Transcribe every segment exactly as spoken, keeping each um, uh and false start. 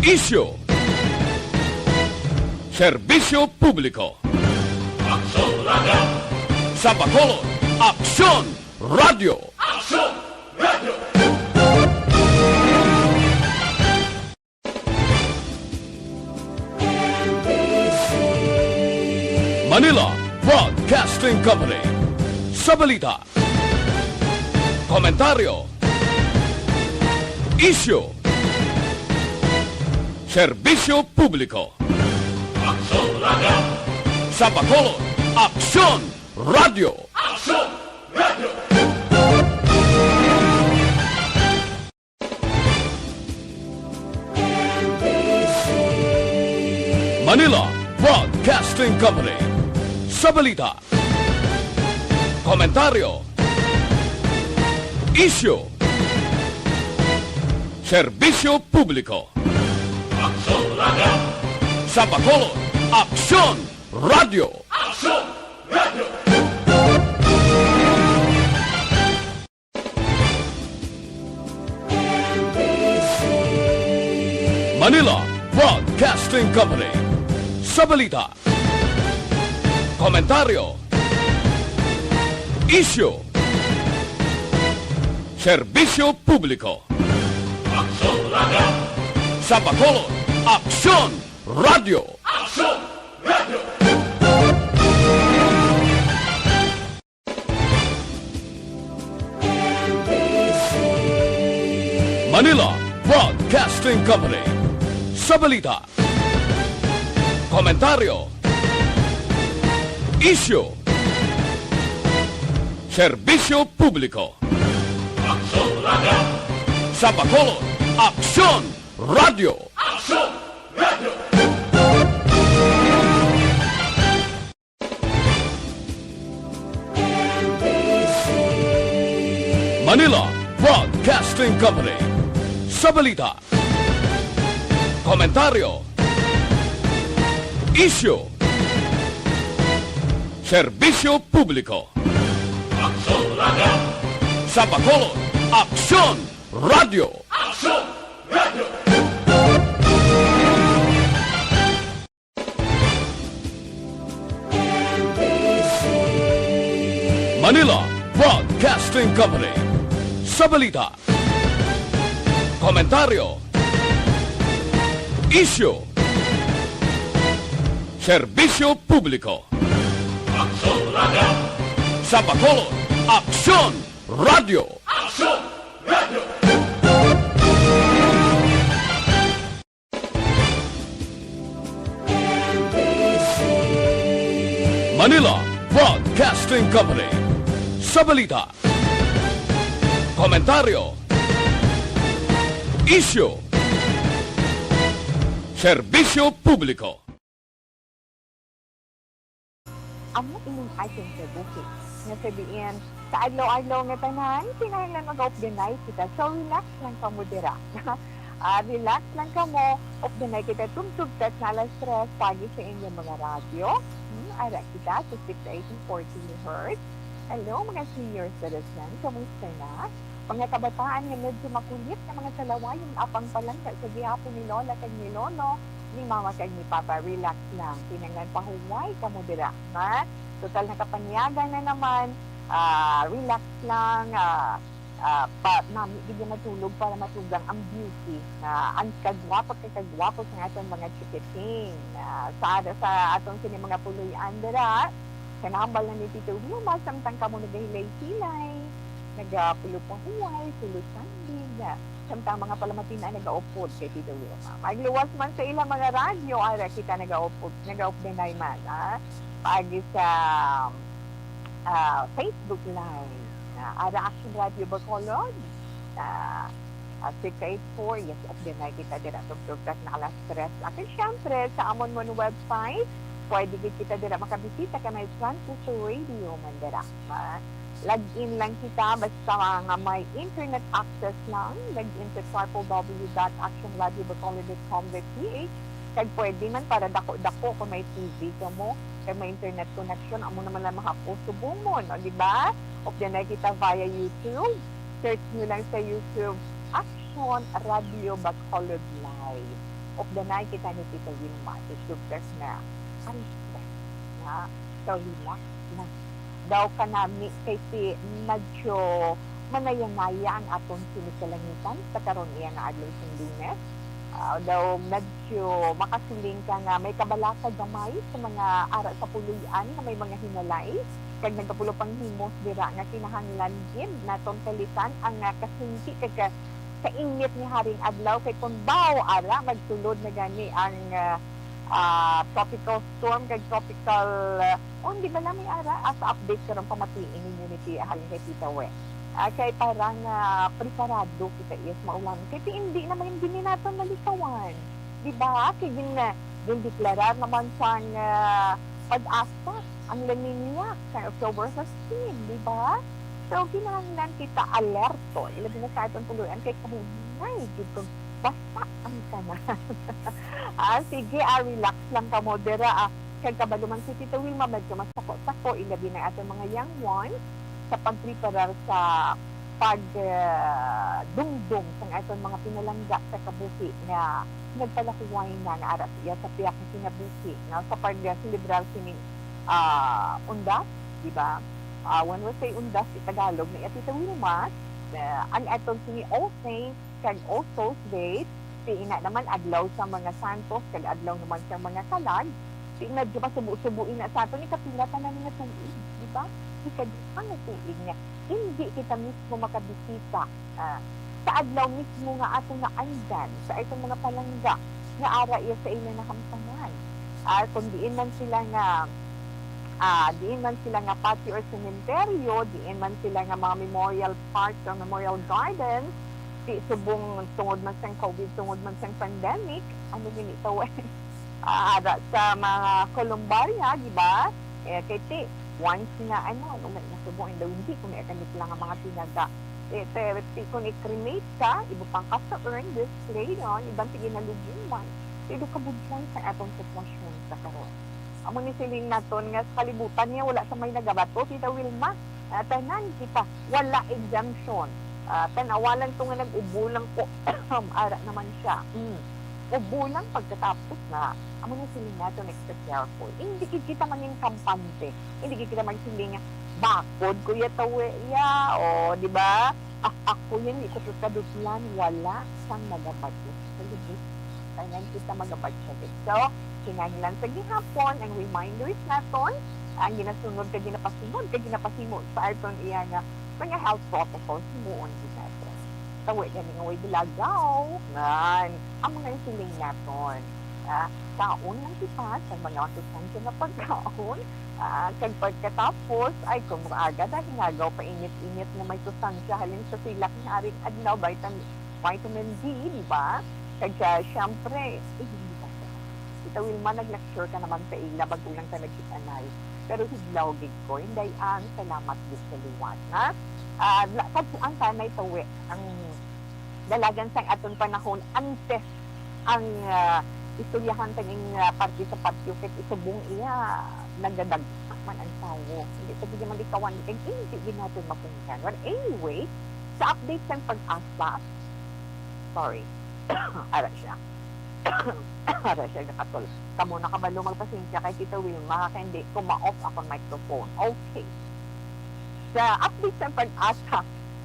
Isyu. Serbisyo publiko. Aksyon Radio. Sa Bacolod, Aksyon Radio. Aksyon Radio. Manila Broadcasting Company. Sa balita, komentaryo, isyu, serbisyo publiko. Aksyon Radio. Sa Bacolod, Aksyon Radio. Aksyon Radio. Manila Broadcasting Company. Sa balita, komentaryo, isyu, serbisyo publiko. Aksyon Radio. Sa Bacolod, Aksyon Radio. Aksyon Radio. Manila Broadcasting Company. Sa balita, komentaryo, isyu, serbisyo publiko. Aksyon Radio. Sa Bacolod, Aksyon Radio. Aksyon Radio. Manila Broadcasting Company. Sa balita, komentaryo, isyu, serbisyo publiko. Aksyon Radio. Sa Bacolod, Aksyon Radio. Aksyon Radio. Manila Broadcasting Company. Sa balita, komentaryo, isyu, serbisyo publiko. Aksyon Radio. Sa Bacolod, Aksyon Radio. Aksyon Radio. Manila Broadcasting Company. Sa balita, komentaryo, isyu, serbisyo publiko. Aksyon Radio. Sa Bacolod, Aksyon Radio. Aksyon Radio. Manila Broadcasting Company. Sa balita, komentaryo, isyu, serbisyo publiko. Amo ining aton kabuhi nga sa diin sa adlaw-adlaw nga tanan, kinahanglan mag-updanay kita. So, relax lang kamo dira. Ah, relax lang kamo. Updanay kita tubtob ta sa alas tres pagi sa inyong mga radyo. Hmm, ara kita sa six eighty-four kilohertz. Hello, mga senior citizen. Kamusta na? Mga kabataan nga medyo makulit nga mga salaway, apang palangga sa gihapon ni Lola kag ni Lolo, ni Mama kag ni Papa, relax lang. Kinahanglan pahuway kamo dira, ha? Total, nakapanyaga na naman, ah, relax lang, ah, ah, pa, nami gid nga matulog para matugang ang beauty nga ang kagwapo kag kagwapo sa aton mga chikiting. Ah, sa, sa aton sini mga puloy-an dira, sa nahambal na ni Tito Wilma, samtang kamo nagahilay-hilay, nagapulo pahuway, pulo sandig, ah, samtang mga palamatian nagaupod kay Tito Wilma. Magluwas man sa ilang mga radyo, ara kita nagaupod, nagaupdanay man, ah, paagi sa, ah, Facebook Live. Ah, ara Action Radio Bacolod, ah, ah, six eight four, yes, updanay kita dira tubtob ta sa alas tres. At syempre, sa amon man website, pwede gid kita dira makabisita kay may Francis Radio man dira. Ma-, log in lang kita basta nga may internet access lang. Log in sa triple W dot action radio bacolod dot com dot P H. Kag pwede man para dako-dako kung may T V kamo, kay may internet connection, amo naman lang mahapos subong mo, no? Di ba? Updanay kita via YouTube. Search nyo lang sa YouTube, Action Radio Bacolod Live. Updanay kita ni Tita Wilma, ti sugtas nga, ay, nga, so relax na. Daw kanami kay ti medyo manaya-naya ang aton sini kalangitan sa karon iya nga adlaw sing Lunes. Ah, daw medyo makasiling ka nga may kabalaka gamay sa mga ara sa puloy-an nga may mga hinalay, kag nagapulong panghimos dira nga kinahanglan gid naton kalitan ang, ah, kasinti kag ka-, kainit ni haring adlaw, kay kun baw ara magsulod na gani ang, ah, ah, tropical storm kag tropical, ah, oh, hindi bala may ara, ah, sa update karon pamatii ninyo ni Tia halin kay Tita We. Ah, kay para nga preparado kita is maulan. Kay ti hindi naman gini naton malikawan. Di ba? Kay gin-, gindeklarar naman sang, ah, PAGASA ang La Niña sa October fifteen, di ba? So, kinahanglan kita alerto. Ilabi na sa aton puloy-an kay kabugnay gid kung basa ang tanan. Ah, sige, ah, relax lang kamo dira, ah. Kag kabalo man si Tita Wilma, medyo masako-sako, ilabi na aton mga young ones sa pagpreparar sa pag, ah, dumdum sang aton mga pinalangga sa kabuhi nga nagpalakuway na nga ara sa iya sa pihak nga kinabuhi nga sa pag, ah, selebrar sining, ah, undas, di ba? Ah, when we say undas sa Tagalog, ni Tita Wilma, ah, ang aton sini All Saints kag All Souls Day, ti ina naman adlaw sa mga santos kag adlaw naman sa mga kalag, ti medyo masubo-subo ina sa aton, ikapila tanan nga tuig, di ba? Ikaduha nga tuig nga hindi kita mismo makabisita, ah, sa adlaw mismo nga aton naandan sa aton mga palangga nga ara iya sa ila nahamtangan. Ah, kung diin man sila nga, ah, diin man sila nga patio or sementeryo, diin man sila nga mga memorial park or memorial garden, ti subong tungod man sang COVID, tungod man sang pandemic, ano gini tawag? Ah, ara sa mga columbaria, di ba? Eh, kay ti, once nga, ano, ano, may nasubo, and hindi ko may ganit lang ang mga tinaga. Eh, pero ti, kung i-cremate ka, ibutang ka sa urn, display yun, ibang ti ginalugiman. Pero kabudlay sa atong sitwasyon sa karon. Amo ni siling naton nga sa kalibutan niya, wala sa may nagabato, Tita Wilma. Ah, tanan kita, wala exemption. Ah, tan-awa lang to nga nag-ubo lang ko. Ara naman siya. Mm. Ubo lang pagkatapos na. Amo na siling naton extra careful. Hindi gid kita mangin kampante. Hindi gid kita magsiling nga, "Bakod ko ya tawi ya." O, di ba? Ak-, ako yan, di ko kadutlan. Wala sang nagabato. Sa lubos, tanan kita magabato gid. So, kinahanglan sa gihapon, ang reminders naton, ang ginasunod kag ginapasunod kag ginapasimo sa aton iya nga mga health protocols, himuon gid naton. Tawi gani nga way bulagaw, nan, amo na ang siling naton. Ah, kaon lang kita sa mga masustansya nga pagkaon. Ah, kag pagkatapos, ay, kung maaga na, hingagaw pa init-init nga may sustansya halin sa silak nga haring adlaw, vitamin, vitamin D, di ba? Kag, ah, syempre, eh, hindi ka Tita Wilma, nag-lecture ka naman sa ila, bago lang ka nagkita-anay. Pero hidlaw gid ko, inday, ang salamat gid sa liwat, ha? Ah, la-, kadtuan sanay tawi ang dalagan sang aton panahon antes ang, ah, istoryahan kaning, ah, parte sa patio kay isubong iya nagadagsa man ang tawo. Hindi sa gid malikawan, kay hindi gid natin mapunggan. Well, anyway, sa update sang PAGASA, sorry, ara siya. Ara siya, nakatol. Kamo na kabalo, magpasensya kay Tita Wilma, kay hindi ko ma-off akong microphone. Okay. Sa update sang PAGASA,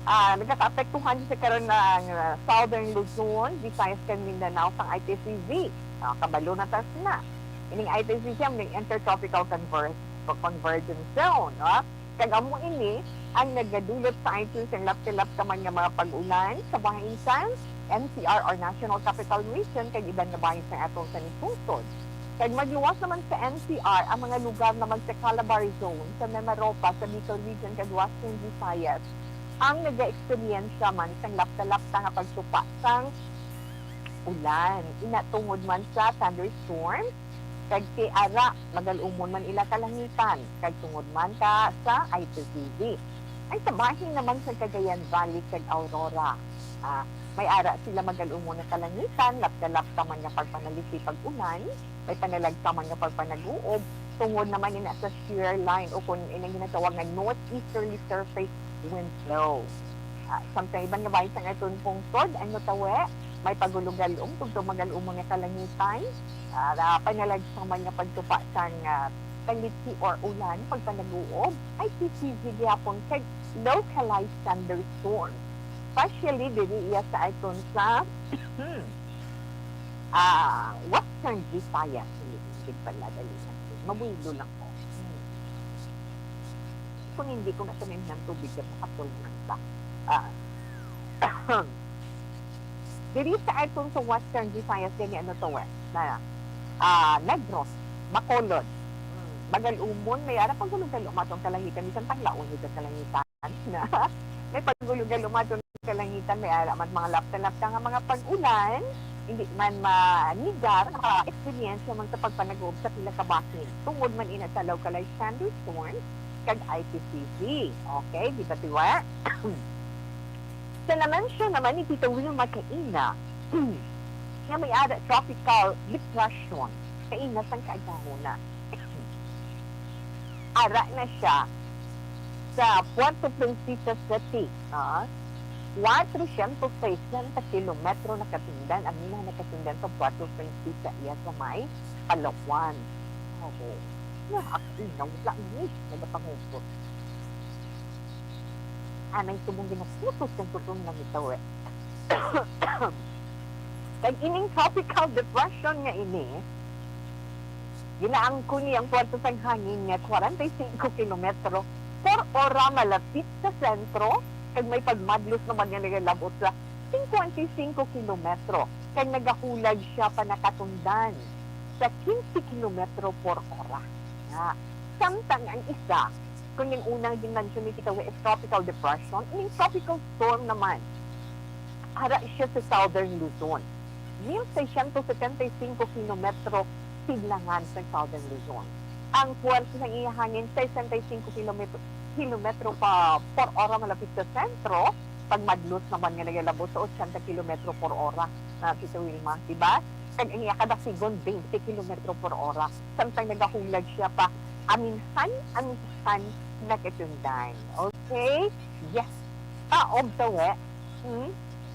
ah, nagakaapektuhan sa karon ang, ah, Southern Luzon, Visayas, kag Mindanao sang I T C Z. Ah, kabalo na tas na. Ining I T C Z ang may Intertropical Conver-, Convergence Zone, no? Kag amo ini ang nagadulot sa aton sang lapti-lapti man nga mga pag-ulan sa bahin sang N C R or National Capital Region kag iban nga bahin sang aton sa pungsod. Kag magluwas naman sa N C R ang mga lugar naman sa Calabar Zone, sa Mimaropa, sa Bicol Region kag Western Visayas ang nagaeksperyensya man sang lapta-lapta nga pagtupa sang ulan. Ina tungod man sa thunderstorm, kag ti ara, magal-umon man ila kalangitan, kag tungod man ka sa I T C Z. Ay, sa bahin naman sa Cagayan Valley kag Aurora, ah, may ara sila magal-umon nga kalangitan, lapta-lapta man nga pagpanalisi pag-ulan, may panalagsa man nga pagpanag-uob, tungod naman ina sa shear line o kung inang ginatawag nga northeasterly surface wind flow. Ah, samtang iban nga bahin sang aton pungsod, ang Otawa, may pagulog-alom tungtod mag-alumon nga kalangitan, ah, panalagsa man nga pagtupa sang, ah, taliki or ulan, pagpanag-uob, I P C C gihapon kag localized thunderstorm. Especially diri iya sa aton sa, ah, Western Visayas. Hindi gid pala dali lang. Mabuelo lang ko. Hmm. Kung hindi ko na siya ng tubig, makatulog lang ba? Ah, diri sa aton sa Western Visayas, gani ano to, eh, na, ah, Negros, Bacolod. Hmm. Mag-alumon, may ara pagulog-alom aton kalangitan, bisan tanglaon ito kalangitan na. May pagulog-alom aton kalangitan, may ara man mga lapta-lapta nga mga pag-ulan, hindi man manigar, maka-eksperyensya man sa pagpanag-uob sa pila ka bahin. Tungod man ina sa localized thunderstorms, kag I P C C. Okay, di ba, Tiwa? Sa na-mention naman ni Tita Wilma kaina, nga may ara tropical depression, kaina sang kaagahon na. Ara na siya sa Puerto Princesa City, ah, kwatro siyento sesenta kilometro nakatundan, ang ina nakatundan sa Puerto Princesa, iya sa may Palawan. Oo. Nga, ako, ina, wala ni, nagapangugot. Anay subong ginaputos ang tutong na nito, eh. Kag ining tropical depression nga ini, ginaangkon niya ang kwarta sang hangin nga kwarenta y singko kilometro por ora malapit sa sentro, kag may pagmadlos naman nga nagalabot sa singkwenta y singko kilometro, kag nagahulag siya pa nakatundan sa quince kilometro por ora. Nga, samtang ang isa, kung yung unang dimension ni kita is tropical depression, ining tropical storm naman, ara siya sa Southern Luzon. Mil seiscientos setenta y cinco kilometro sidlangan sa Southern Luzon. Ang puwersa sang iya hangin, sesenta y cinco kilometro, kilometro pa por ora malapit sa sentro, pagmadlos naman nga nagalabot sa ochenta kilometro por ora na si Sir Wilma, di ba? Kag ang iya kadasigon, twenty kilometro por ora. Samtang nagahulag siya pa, aminhan, aminhan, nagatundan. Okay? Yes. Taob sa we. Hmm?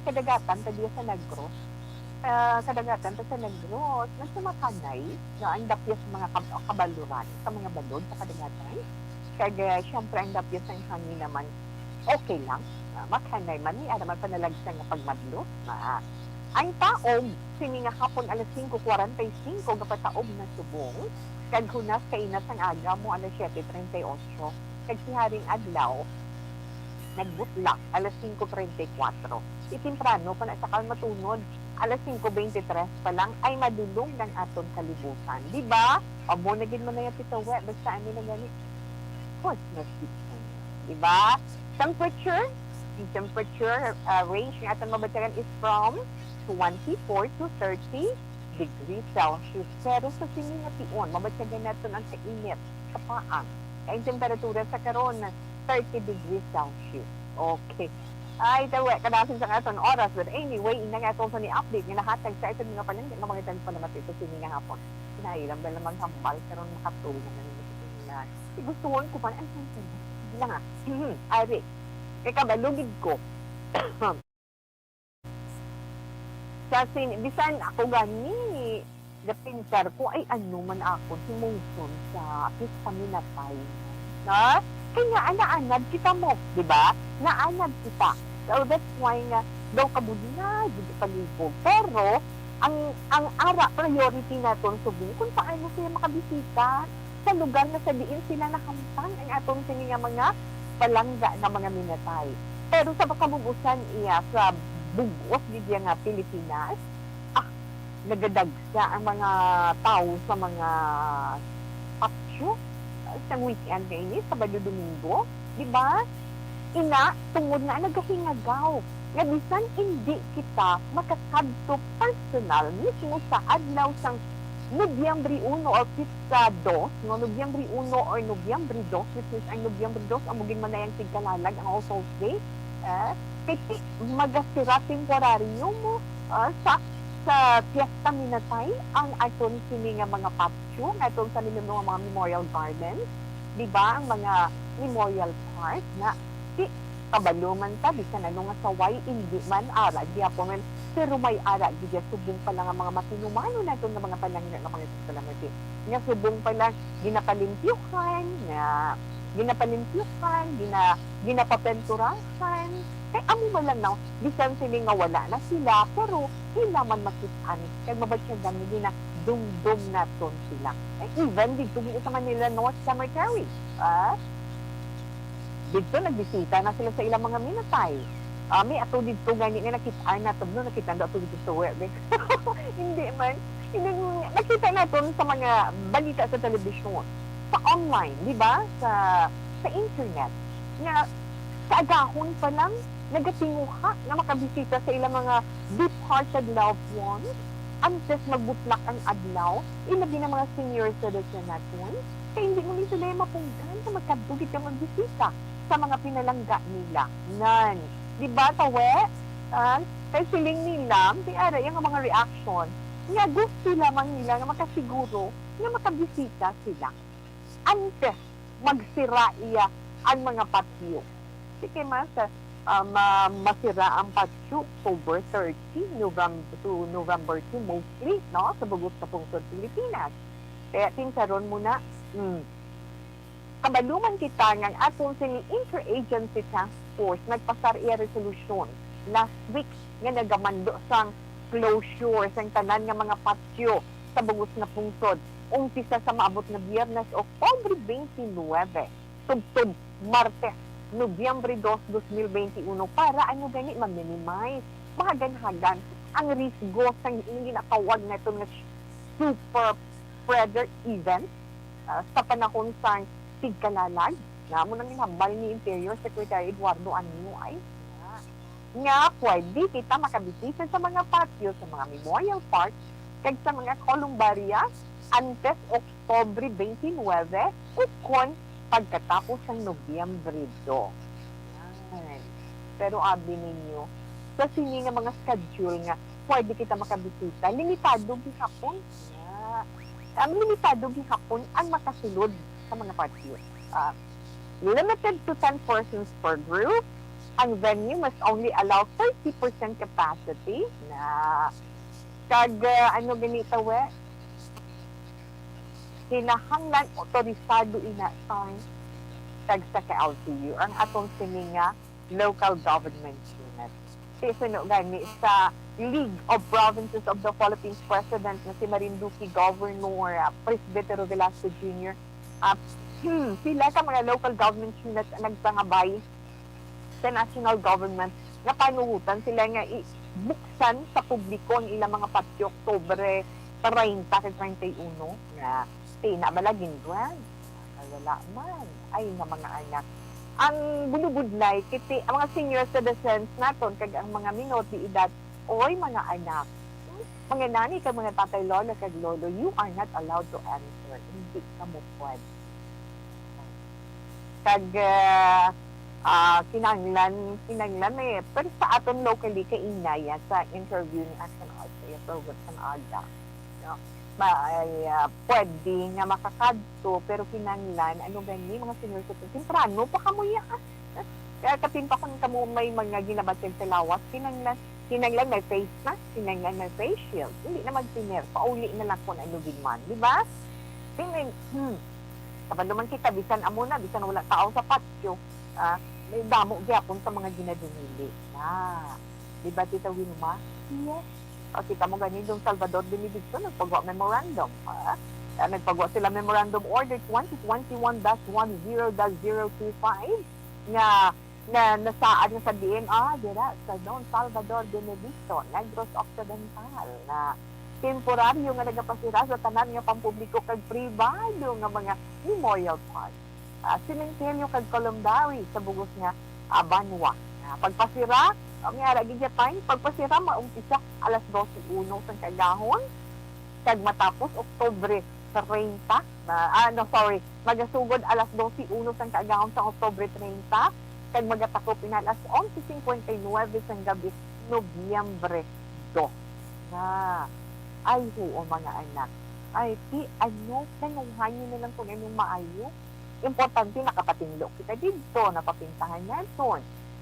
Kadagatan ta diya sa Negros. Ah, kadagatan ta sa Negros. Nagsumakanay na ang dapyas sa mga kab-, kabaluran, sa mga balod sa kadagatan. Kag, ah, syempre, ang dapyas sa hangin naman, okay lang. Ah, makanay man, may ara man panalagsa nga pagmadlo. Ah, ang taob, sini nga hapon alas singko kwarenta y singko nga pataob na subong, kag hunas kaina sang aga mo alas siete treinta y ocho, kag si haring adlaw, nagbutlak alas singko treinta y kuwatro. Di temprano pa na sa kalmatunod, alas singko beintitres pa lang ay madulom ang aton kalibutan. Di ba? Amo na gid man na yung titawa, basta ano na gani. Christmas season. Di ba? Temperature, ang temperature, ah, range nga aton mabatyagan is from twenty-four to thirty degrees Celsius. Pero sa sini nga tion, mabatyagan naton ang kainit, kapaang. Kay ang temperatura sa karon, thirty degrees Celsius. Okay. Ay, tawa, kadasig sa aton oras. But anyway, ina nga aton sa ni update nga nahatag sa aton mga panangga nga mga tagpalamat ito sini nga hapon. Kinailam na lang maghambal karon makatulog na nimo sa tingnan. Gustuhon ko man ang sentence. Sige lang, ah. Ari, kay kabalo gid ko. Sa sin-, bisan ako gani, napintar ko, ay ano man ako, si Mungson sa Pista Minatay. Na? Kaya nga, naanad kita mo, di ba? Naanad kita. So, that's why nga, daw kabudlay, di palibog. Pero, ang, ang ara priority naton, subong, kung paano sila makabisita sa lugar na sa diin sila nahamtang ang aton sini nga mga palangga nga mga minatay. Pero sa kabug-usan iya sa bug-os gid iya nga Pilipinas, ah, nagadagsa ang mga tawo sa mga patio, ah, sa weekend nga ini, Sabado, Domingo, di ba? Ina, tungod nga nagahingagaw nga bisan hindi kita makakadto personal mismo sa adlaw sang Nobyembre uno or Pista dos, no, Nobyembre uno or Nobyembre dos, which is ang Nobyembre dos, amo gid man na ang tigkalalag, ang All Souls Day. Eh, kay ti-, magasira temporaryo mo, ah, sa, sa Fiesta Minatay ang aton sini nga mga patio, nga aton sa nila mga, mga Memorial Gardens, di ba, ang mga Memorial Park, nga si kabalo man ta, bisan ano nga saway, hindi man, ara, gihapon man, Pero may ara gid subong pa lang ang mga matinumano naton nga mga panangina nga mga estudyante, nga subong pa lang ginapalimpyuhan, nga ginapalimpyuhan, gina-, ginapapenturahan. Kay amo man lang, no, bisan sini nga wala na sila, pero ila man makit-an, kag mabatyagan nga ginadumdom naton sila. Eh, even didto gid sa Manila North Cemetery, ah, didto nagbisita na sila sa ilang mga minatay. Ah, may ato didto gani nga nakit-an naton, no, nakit-an daw ato didto sa web, eh. Hindi man. Hindi, nakita naton sa mga balita sa telebisyon, sa online, di ba? Sa, sa internet, nga kaagahon pa lang nagatinguha nga makabisita sa ilang mga departed loved ones antes magbutlak ang adlaw, ilabi na mga senior citizen naton, kay hindi man sila mapunggan sa magkadto gid ka magbisita sa mga pinalangga nila. Nan, di ba, tawe? Ah, kay siling nila, di ara yung mga reaction nga gusto lamang nila nga makasiguro nga makabisita sila antes magsira iya ang mga patio. Sige, mas, ah, ma-, masira ang patio October thirty, November to November two mostly, no, sa bug-os nga pungsod Pilipinas. Kaya tinsaron mo na, hmm. Kabalo man kita nga ang aton sini Interagency Task Force nagpasar iya resolusyon last week nga nagamando sang closure sang tanan nga mga patio sa bug-os nga pungsod, umpisa sa maabot nga Biyernes, Oktubre twenty-nine, tubtob Martes, Nobyembre dos, dos mil benti uno, para ano gani ma-minimize, mahagan-hagan ang risgo sang ginatawag naton nga super spreader event, ah, sa panahon sang tigkalalag, nga amo nang ginhambal ni Interior Secretary Eduardo Anino ay nga pwede kita makabisita sa mga patio, sa mga memorial park, kag sa mga columbaria antes Oktubre twenty-nine ukon pagkatapos sang Nobyembre dos. Yan. Pero abi ninyo, sa sini nga mga schedule nga pwede kita makabisita, limitado gihapon. Nga, um, limitado gihapon ang makasulod sa mga patio. Ah, limited to ten persons per group. Ang venue must only allow thirty percent capacity. Na, kag, ah, ano gani, tawe? Kinahanglan otorisado ina sang tagsa ka L G U ang atong sini nga local government unit. Kay suno gani sa League of Provinces of the Philippines President nga si Marinduque Governor, ah, Presbytero Velasco Junior, ah, hmm, pila ka mga local government units ang nagpangabay sa national government nga panuhotan sila nga ibuksan sa publiko ang ilang mga patio Oktubre treinta kag treinta y uno nga tina bala gin-grant. Ay, wala man. Ay, nga mga anak. Ang bulubudlay, kiti, ang mga senior citizens naton kag ang mga minor de edad, oy, mga anak, mga nanay kag mga tatay, lola kag lolo, you are not allowed to enter. Hindi kamo pwede. Kag, ah, ah, kinahanglan, kinahanglan may, pero sa aton locally, kay inaya sa interview ni Action Alta, yung program sa aga, no? May, ah, pwede nga makakadto, pero kinahanglan, ano gani, mga senior citizen, temprano pa kamo ya. Kaya katimpakon kamo may mga ginabatyag sa lawas, kinahanglan, kinahanglan may face mask, kinahanglan may face shield. Hindi na magtener, pauli na lang kung ano gid man, di ba? Kay may, hmm, kabalo man kita, bisan amo na, bisan wala tao sa patio, ah, may damo gyapon sa mga ginadumili. Ah, di ba, Tita Wilma? Yes. O, kita mo gani, Don Salvador Benedicto, nagpagawa memorandum, ah. Ah, nagpagawa sila memorandum order twenty twenty-one dash one zero dash zero two five nga na nasaad nga sa D N R dira sa Don Salvador Benedicto, Negros Occidental, nga temporaryo nga nagapasira sa tanan nga pampubliko kag pribado nga mga memorial park, ah, sementeryo kag columbary sa bug-os nga, ah, banwa. Ah, pagpasira, ah, may ara gid ya time, pagpasira maumpisa alas dose uno sang kaagahon kag matapos Oktubre treinta, ah, ah, no, sorry, magasugod alas dose uno sang kaagahon sa Oktubre treinta, kag magatakop ina alas onse cincuenta y nueve sang gabi, Nobyembre dos. Na, ay, huo, mga anak. Ay, ti, ano, planuhan niyo na lang kung anong maayo. Importante, nakapatinlo kita didto, napapintahan naton.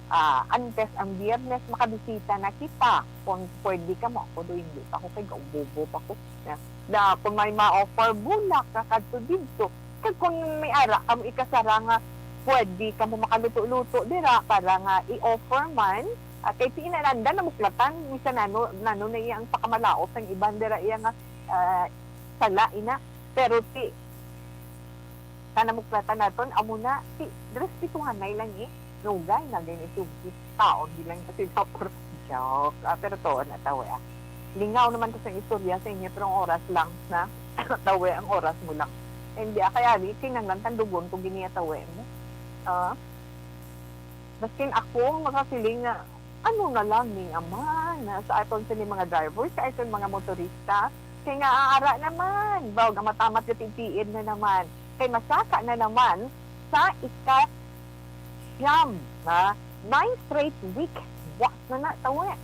ah, antes ang Biyernes, makabisita na kita. Kung pwede ka mo, ako do, hindi pa ako kay gaubobo pa ko. Na, na kung may ma-offer, bulak ka kadto didto. Kag kung may ara ka mo ikasara nga pwede ka mo makaluto-luto dira para nga i-offer man, ah, kay si inananda na muklatan, misan nano, nano na iya ang pakamalaot sang iban dira iya nga, ah, sala ina. Pero si kana muklatan naton, amo na, si respetuhanay lang eh. Nugay na din ito. Taon bilang kasi sa por-, joke. Ah, pero to, na tawa, ah. Lingaw naman to sa istorya sa inyo, pero ang oras lang na tawa, ang oras mo lang. Hindi, ah, kaya di, kinanglan tandugon ko giniya tawa mo. Ah, maskin ako, makasiling nga, ano na lang ning ama na sa aton sini mga driver, sa aton mga motorista? Kay nga aara naman, baw, gamatamat gatiid na naman. Kay masaka na naman sa ika siyam na nine straight week. Buwas na na, tawa.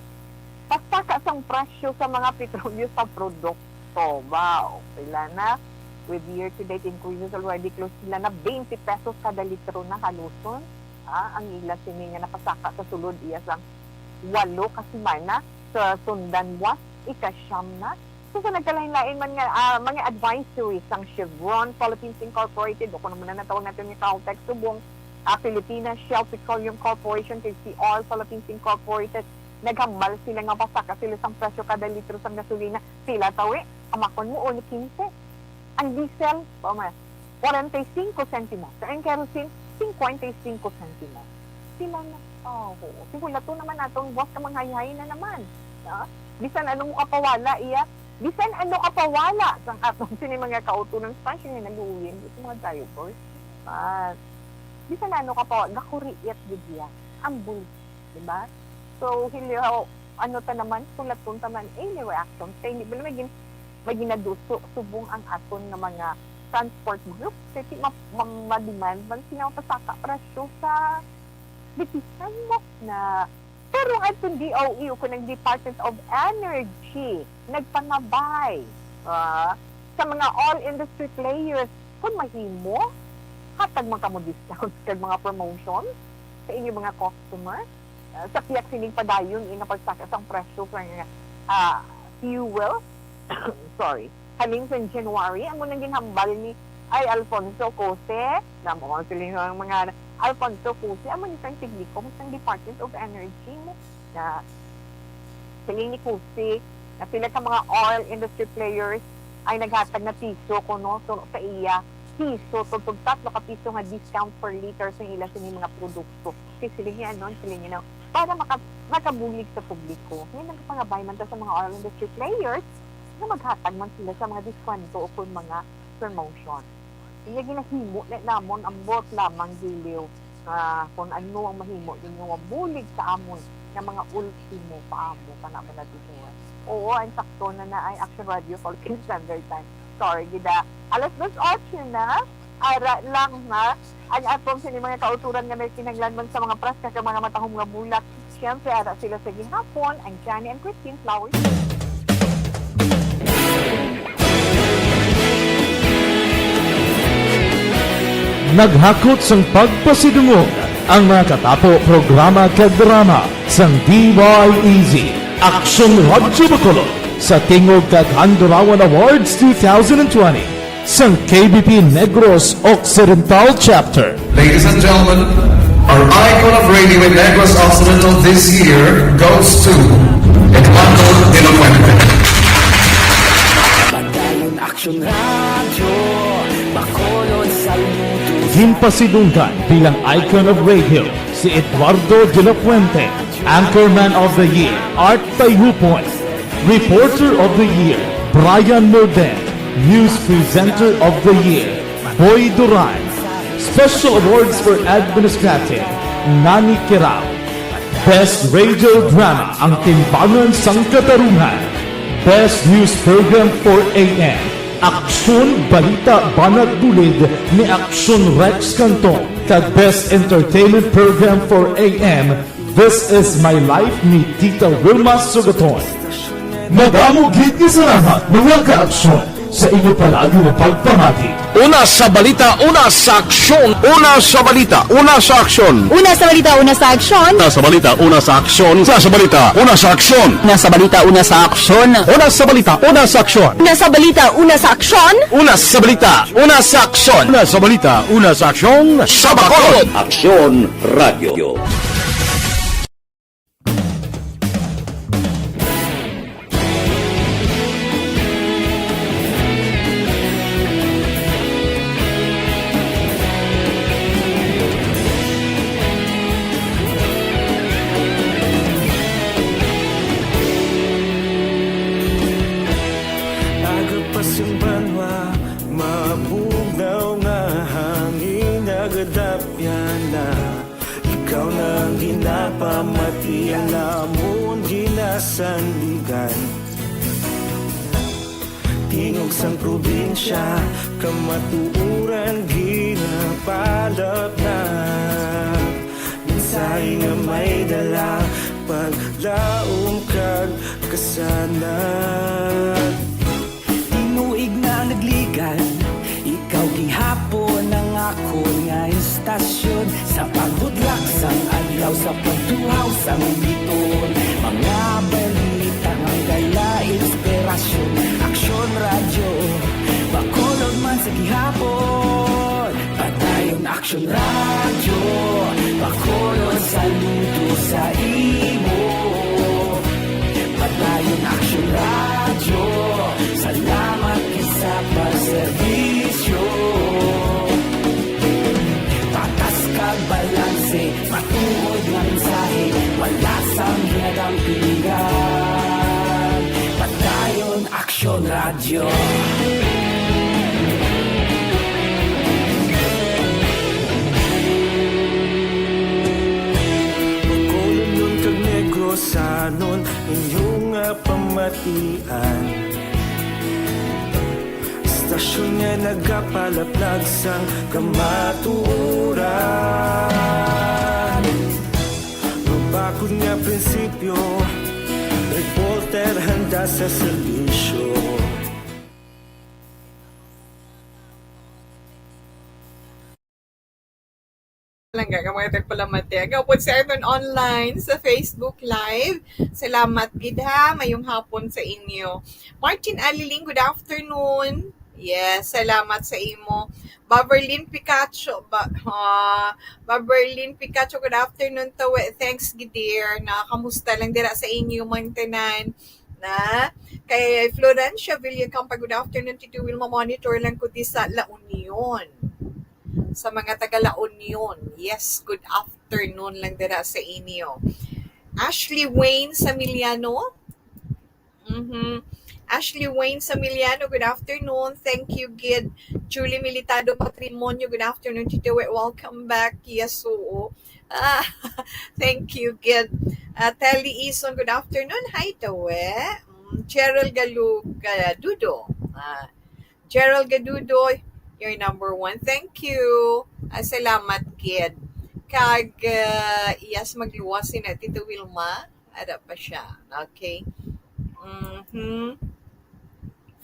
Pasaka sang presyo sa mga petrolyo sa produkto. Ba, okay lang na. With year-to-date increases already close sila na twenty pesos kada litro na haluson. Ah, ang ila sini nga napasaka sa sulod iya sang walo ka semana sa sundan buwas, ikasyam na. So, sa nagkalain-lain man nga, ah, mga advisories sang Chevron Philippines Incorporated, o kung ano man na natawag natin nga Caltex subong, ah, Pilipinas Shell Petroleum Corporation, kay C R Philippines Incorporated, naghambal sila nga pasaka sila sang presyo kada litro sang gasolina. Pila tawi? Amakon mo, uno quince. Ang diesel, pa man, forty y cinco centimos. Ang kerosene, cincuenta y cinco centimos. Sila na, oh, sige, lato naman atong buwas ka manghayhay na naman. Ha? Bisan ano mo kapawala, iya, bisan ano kapawala sang atong sini mga kautunan, especially na luwin, ito mga drivers. At bisan ano kapawala, gakuriit gid iya ang bulsa, di ba? So, hiliw, ano ta naman, sulaton ta man, eh, ni reaction. Kay hindi ba may gin-, may ginaduso subong ang aton nga mga transport group? Kasi ma-, ma-, ma-demand man sila mapasaka presyo sa bitisan mo na. Pero ang aton D O E o kung ang Department of Energy nagpangabay, ah, sa mga all industry players, kung mahimo, hatag man kamo discount kag mga promotion sa inyong mga customer. Ah, sa piyak sining padayon, ina pagsaka sang presyo sa nga, ah, fuel. Sorry. Halin sa January, amo nang ginhambal ni, ay, Alfonso Cose, namo ang siling ng mga Alfonso Cose, amo ni sang tekniko, sang Department of Energy, na siling ni Cose, na pila ka mga oil industry players ay naghatag na piso kuno, so, sa iya, piso, tugtog tatlo ka piso nga discount per liter sa ila sini mga produkto. Kay siling niya, ano, siling niya, para maka-, makabulig sa publiko. Ngayon, nagpangabay man ta sa mga oil industry players na maghatag man sila sa mga diskwento o kung mga promotion. Iya ginahimo na namon, ambot lamang giliw nga kung ano ang mahimo ninyo nga bulig sa amon nga mga ultimo pa amo pa naman na dito. Oo, ang sakto na na ay Action Radio Philippine Standard Time. Sorry, gida. Alas dos ocho na. Ara lang nga, ang aton sini mga kauturan nga may kinahanglan man sa mga praska kag mga matahom nga bulak. Siyempre, ara sila sa gihapon, ang Johnny and Christine Flowers. Naghakot sang pagpasidungog ang mga katapo programa kag drama sang D Y E Z Action Radyo Bacolod sa Tingog kag Handurawan Awards two thousand twenty sang K B P Negros Occidental Chapter. Ladies and gentlemen, our icon of radio in Negros Occidental this year goes to Eduardo de la Fuente. Padayon Action Radio, Bacolod, saludo. Ginpasidunggan bilang icon of radio si Eduardo de la Fuente, Anchorman of the Year, Art Tayhupon, Reporter of the Year, Brian Morden, News Presenter of the Year, Boy Duran, Special Awards for Administrative, Nani Kirao, Best Radio Drama, Ang Timbangan sang Katarungan, Best News Program for A M, Aksyon, Balita, Banat, Bulid ni Aksyon Rex Canton, kag Best Entertainment Program for A M, This Is My Life ni Tita Wilma Sugaton. Madamo gid nga salamat, mga ka-aksyon, Sa inyo palagi nga pagpamati. Una sa balita, una sa aksyon. Una sa balita, una sa aksyon. Una sa balita, una sa aksyon. Una sa balita, una sa aksyon. Una sa balita, una sa aksyon. Una sa balita, una sa aksyon. Una sa balita, una sa aksyon. Una sa balita, una sa aksyon. Una sa balita, una sa aksyon. Una sa balita, una sa aksyon. Sa Bacolod. Aksyon Radio. Aga pa sing banwa, mabugnaw nga hangin nagadapyan na. Ikaw na ang ginapamati, ang amon ginasandigan. Tingog sang probinsya, kamatuoran ginapalapnag. Mensahe nga may dala, paglaom kag kasanag. Tinuig na nagligan, ikaw gihapon ang akon nga istasyon. Sa paghudlak sang adlaw, sa pagtuhaw sang biton, mga balita nga dala inspirasyon. Aksyon Radyo, Bacolod man sa gihapon. Padayon Aksyon Radyo, Bacolod, saludo sa imo. Padayon Aksyon Radyo, salamat gid sa pagserbisyo. Patas kag balanse, matuod nga mensahe, wala sang hinadampingan. Padayon Aksyon Radyo. Bacolodnon kag Negrosanon, inyo nga pamatian. Istasyon nga nagapalaplag sang kamatuoran. Mabakod nga prinsipyo, reporter handa sa serbisyo. Langga ka mga tagpalamati. Agaw po sa aton online sa Facebook Live. Salamat gid ha. Mayong hapon sa inyo. Martin Aliling, good afternoon. Yes, salamat sa imo. Baverlin Picacho, ba, ha, Baverlin Picacho, good afternoon to. Thanks gid, dear. Na kamusta lang dira sa inyo man tanan? Na kay Florencia Villacampa, good afternoon, Tito Wilma, monitor lang ko di sa La Union. Sa mga taga La Union, yes, good afternoon lang dira sa inyo. Ashley Wayne Samiliano. Mhm. Ashley Wayne Samiliano, good afternoon. Thank you, gid. Julie Militado Patrimonio, good afternoon, Tito. Welcome back. Yes, oo. Ah, thank you, gid. Ah, Telly Ison, good afternoon. Hi, Tawe. Mm, Cheryl Galug, ah, Dudo. Ah, Gerald Gadudo, you're number one. Thank you. Ah, salamat gid. Kag, ah, yes, magluwas si na Tito Wilma. Ada pa siya. Okay. Mhm.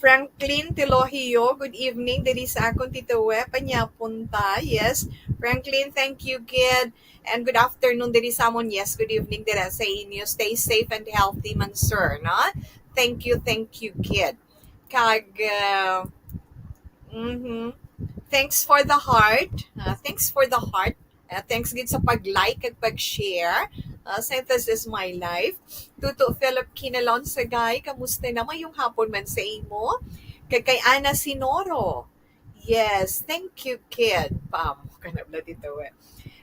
Franklin Telohio, good evening. Diri sa akon, Tito We, panyapon ta. Yes. Franklin, thank you gid. And good afternoon diri sa amon. Yes, good evening dira sa inyo. Stay safe and healthy man, sir, no? Thank you, thank you gid. Kag, uh, mhm. Thanks for the heart. Uh, thanks for the heart. Uh, thanks gid sa pag-like kag pag-share. Uh, Santos is my life. Tuto Philip Kinalon Sagay, kamusta na? Mayong hapon man sa imo. Kag kay Ana Sinoro. Yes, thank you, kid. Paamo ka na, bla, dito, eh.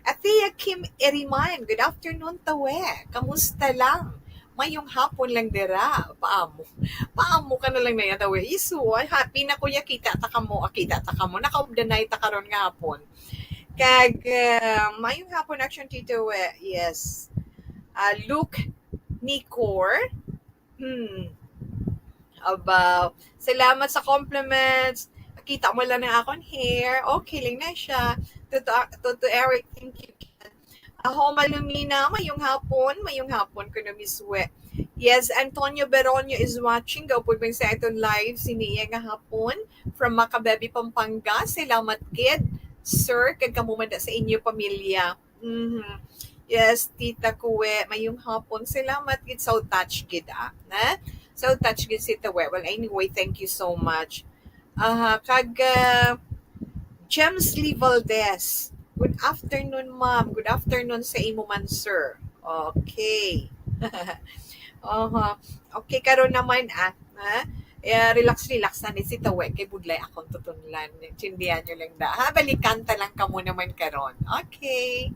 Athea Kim Eriman, good afternoon, Tawe. Kamusta lang? Mayong hapon lang dira. Paamo. Paamo ka na lang na yan, Tawe. Isu, ay, happy na ko ya, kita ta kamo, ah, kita ta kamo. Nakaugdanay ta karon nga hapon. Kag, ah, mayong hapon, Action Tito, eh. Yes. Ah, Luke Nicor. Hmm. Aba, salamat sa compliments. Kita mo lang ang akon hair. Okay lang na siya. Toto, Toto Eric, thank you. Aho, Malumina, mayong hapon. Mayong hapon, kuno miswe. Yes, Antonio Beronio is watching. Gaupod man sa aton live, sini iya nga hapon. From Macabebe, Pampanga. Salamat gid, sir, kag kamo man da sa inyo pamilya. Mhm. Yes, Tita Kue, mayong hapon. Salamat gid, so touch gid, ah. Na? So touch gid si Tawe. Well, anyway, thank you so much. Aha, kag, ah, James Lee Valdez. Good afternoon, ma'am. Good afternoon sa imo man, sir. Okay. Aha. Okay, karon naman, ah, ha? Eh, relax, relax na ni si Tawe kay budlay akong tutunlan. Intindihan nyo lang da. Ha, balikan ta lang kamo naman karon. Okay.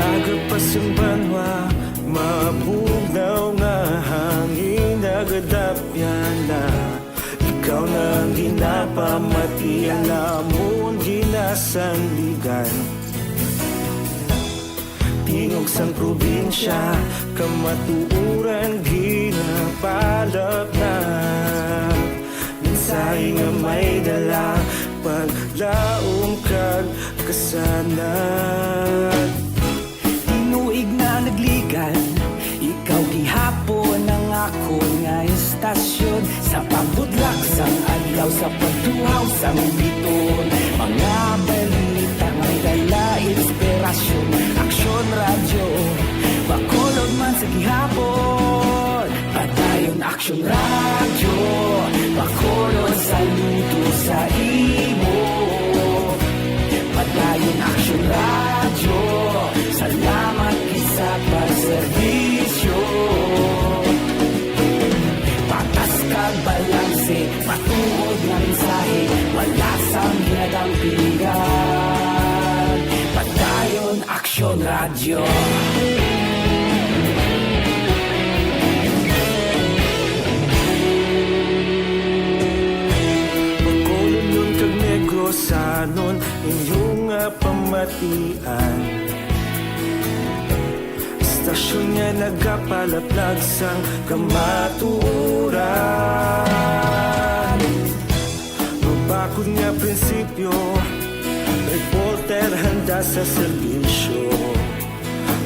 Aga pa sang banwa, mabugnaw nga hangin, nagadapyan na. Ikaw na ang ginapamati, ang amon ginasandigan. Tingog sang probinsya, kamatuoran ginapalapnap. Mensahe nga may dala, paglaom kag kasanag. Tinuig na nagligan, ikaw gihapon ang akon nga istasyon. Sa pagbudlak sang adlaw, sa pagtuhaw sang biton, mga balita may dala inspirasyon. Aksyon Radyo, Bacolod man sa gihapon. Padayon Aksyon Radyo, Bacolod, saludo sa imo. Padayon Aksyon Radyo, salamat gid sa pagserbisyo. Patas kag balanse, matuod nga mensahe, wala sang ginadampigan. Padayon Aksyon Radyo. Bacolodnon kag Negrosanon, inyo nga pamatian. Istasyon nga nagapalaplag sang kamatuoran. Mabakod nga prinsipyo, reporter handa sa serbisyo.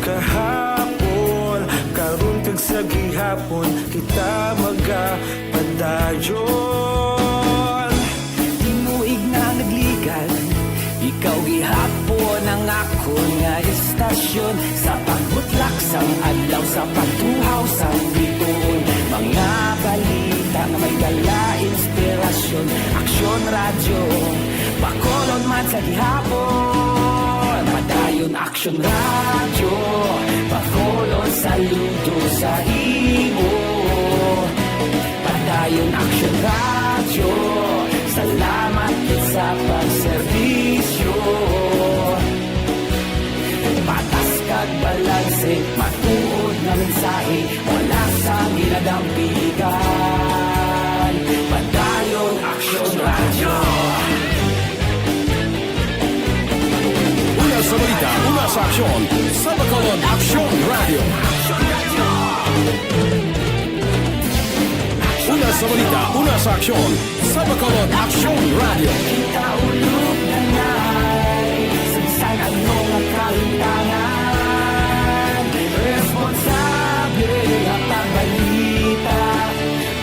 Kahapon, karon kag sa gihapon, kita magapadayon. Tinuig na nagligan, ikaw gihapon ang akon nga istasyon. Sa pagbutlak sang adlaw, sa pagtuhaw sang biton, mga balita nga may dala inspirasyon. Aksyon Radyo, Bacolod man sa gihapon. Padayon Aksyon Radyo, Bacolod, saludo sa imo. Padayon Aksyon Radyo, salamat gid sa pagserbisyo. Patas kag balanse, matuod nga mensahe, wala sang ginadampigan. Padayon Aksyon Radyo. Una sa balita, una sa aksyon, sa Bacolod Aksyon Radyo. Una sa balita, una sa aksyon, sa Bacolod Aksyon Radyo. Kita ulog na nay, sa bisan ano nga kalimtangan, responsable nga pagbalita.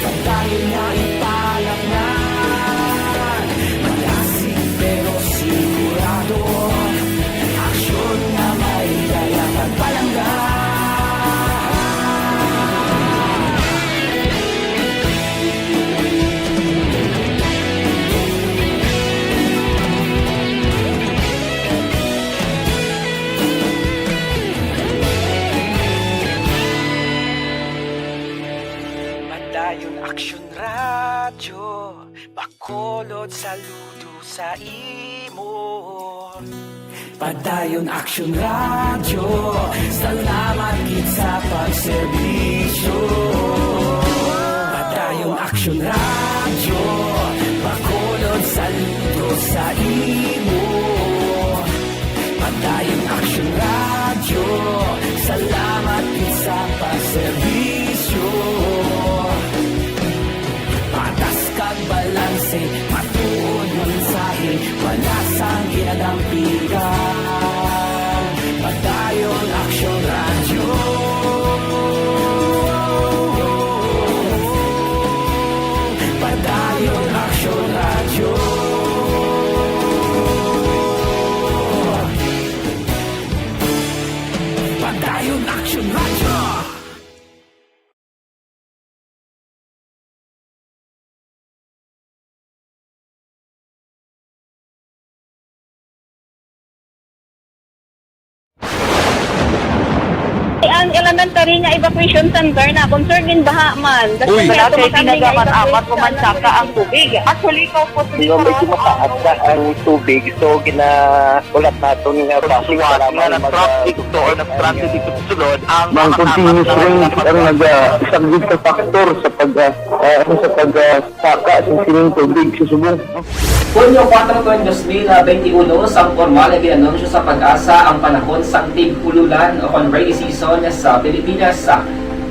Padayon nga ipalapnan, malasig pero sigurado, aksyon nga may dala pagpalangga. Padayon Aksyon Radyo, Bacolod, saludo sa imo. Padayon Aksyon Radyo, salamat gid sa pagserbisyo. Padayon Aksyon Radyo, Bacolod, saludo sa imo. Padayon Serbisyo, patas kag balanse, matuod nga mensahe, wala sang kinadampigan. Padayon Aksyon Radyo. Padayon Aksyon Radyo. Padayon Aksyon Radyo. Ang elementary nga evacuation center na concern gid baha man. Uy. Wala kay ginagaman amat pumansaka ang tubig. Actually, ikaw po sa Medyo mataas na ang tubig, so gina- Ulat naton nga bus nga nag-traffic to or nag-transit dito sa sulod ang mga continuous rain ang naga-, isa gid sa factor sa pag, ah, ah, ano, sa pag, ah, saka sa sining tubig sa subong. Hunyo kuwatro, twenty twenty-one, sang pormal nga gin-anunsyo sa PAGASA ang panahon sang tig-ululan o kon rainy season sa Pilipinas.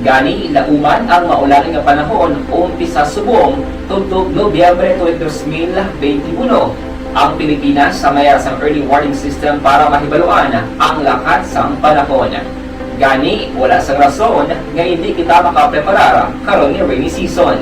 Gani, lauman ang maulan nga panahon, umpisa subong tubtob Nobyembre twenty twenty-one. Ang Pilipinas sa may sang early warning system para mahibaluan ang lakat sang panahon. Gani, wala sang rason nga hindi kita makapreparar karon nga rainy season.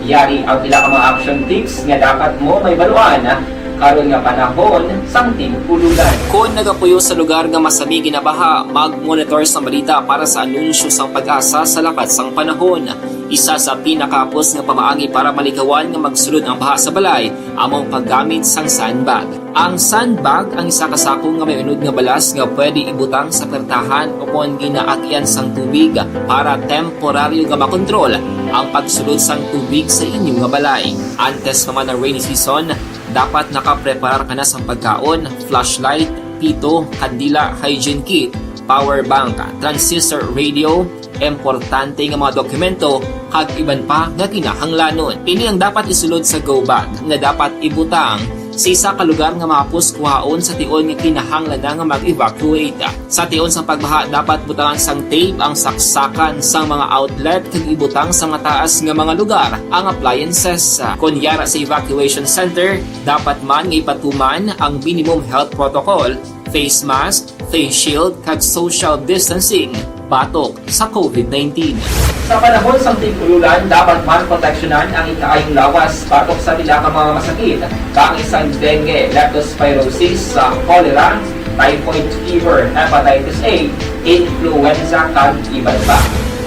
Yari ang pila ka mga action tips nga dapat mo mahibaluan karon nga panahon sang tig-ululan. Kon nagapuyo sa lugar nga masami ginabaha, mag-monitor sa balita para sa anunsyo sang PAGASA sa lakat sang panahon. Isa sa pinakahapos nga pamaagi para malikawan nga magsulod ang baha sa balay amo ang paggamit sang sandbag. Ang sandbag ang isa ka sako nga may unod nga balas nga pwede ibutang sa pertahan o kon ginaagyan sang tubig para temporaryo nga makontrol ang pagsulod sang tubig sa inyo nga balay. Antes pa man ang rainy season, dapat nakapreparar ka na sang pagkaon, flashlight, pito, kandila, hygiene kit, power bank, transistor radio, importante nga mga dokumento, kag iban pa nga kinahanglanon. Ini ang dapat isulod sa go bag nga dapat ibutang sa isa ka lugar nga mahapos kuhaon sa tion nga kinahanglan na nga mag-evacuate. Sa tion sang pagbaha, dapat butangan sang tape ang saksakan sang mga outlet kag ibutang sa mataas nga mga lugar ang appliances. Kon yara sa evacuation center, dapat man nga ipatuman ang minimum health protocol, face mask, face shield, kag social distancing batok sa COVID nineteen. Sa panahon sang tig-ululan, dapat man proteksyonan ang ikaayong lawas batok sa pila ka mga masakit, kaangay sang dengue, leptospirosis, sa cholera, typhoid fever, hepatitis A, influenza, kag iban pa.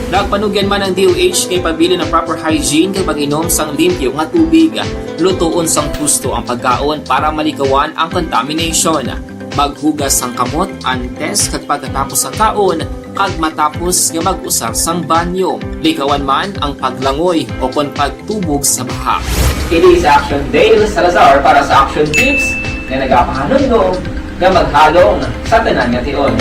Nagpanugyan man ang D O H nga ipabilin ang proper hygiene kag mag-inom sang limpyo nga tubig. Lutoon sang husto ang pagkaon para malikawan ang contamination. Maghugas sang kamot antes kag pagkatapos sang kaon kag matapos nga mag-usar sang banyo. Likawan man ang paglangoy o kon pagtubog sa baha. Kini si Action Dale Salazar para sa Action Tips nga nagapahanumdom nga maghalong sa tanan nga tion.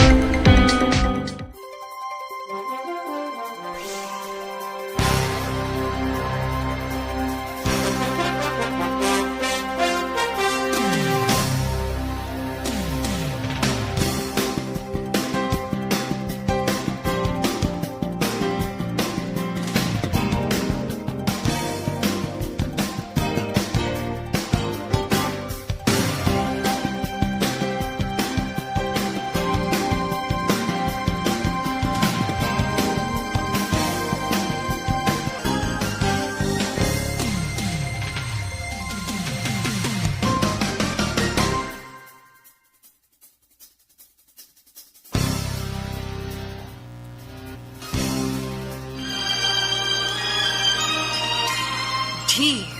Dear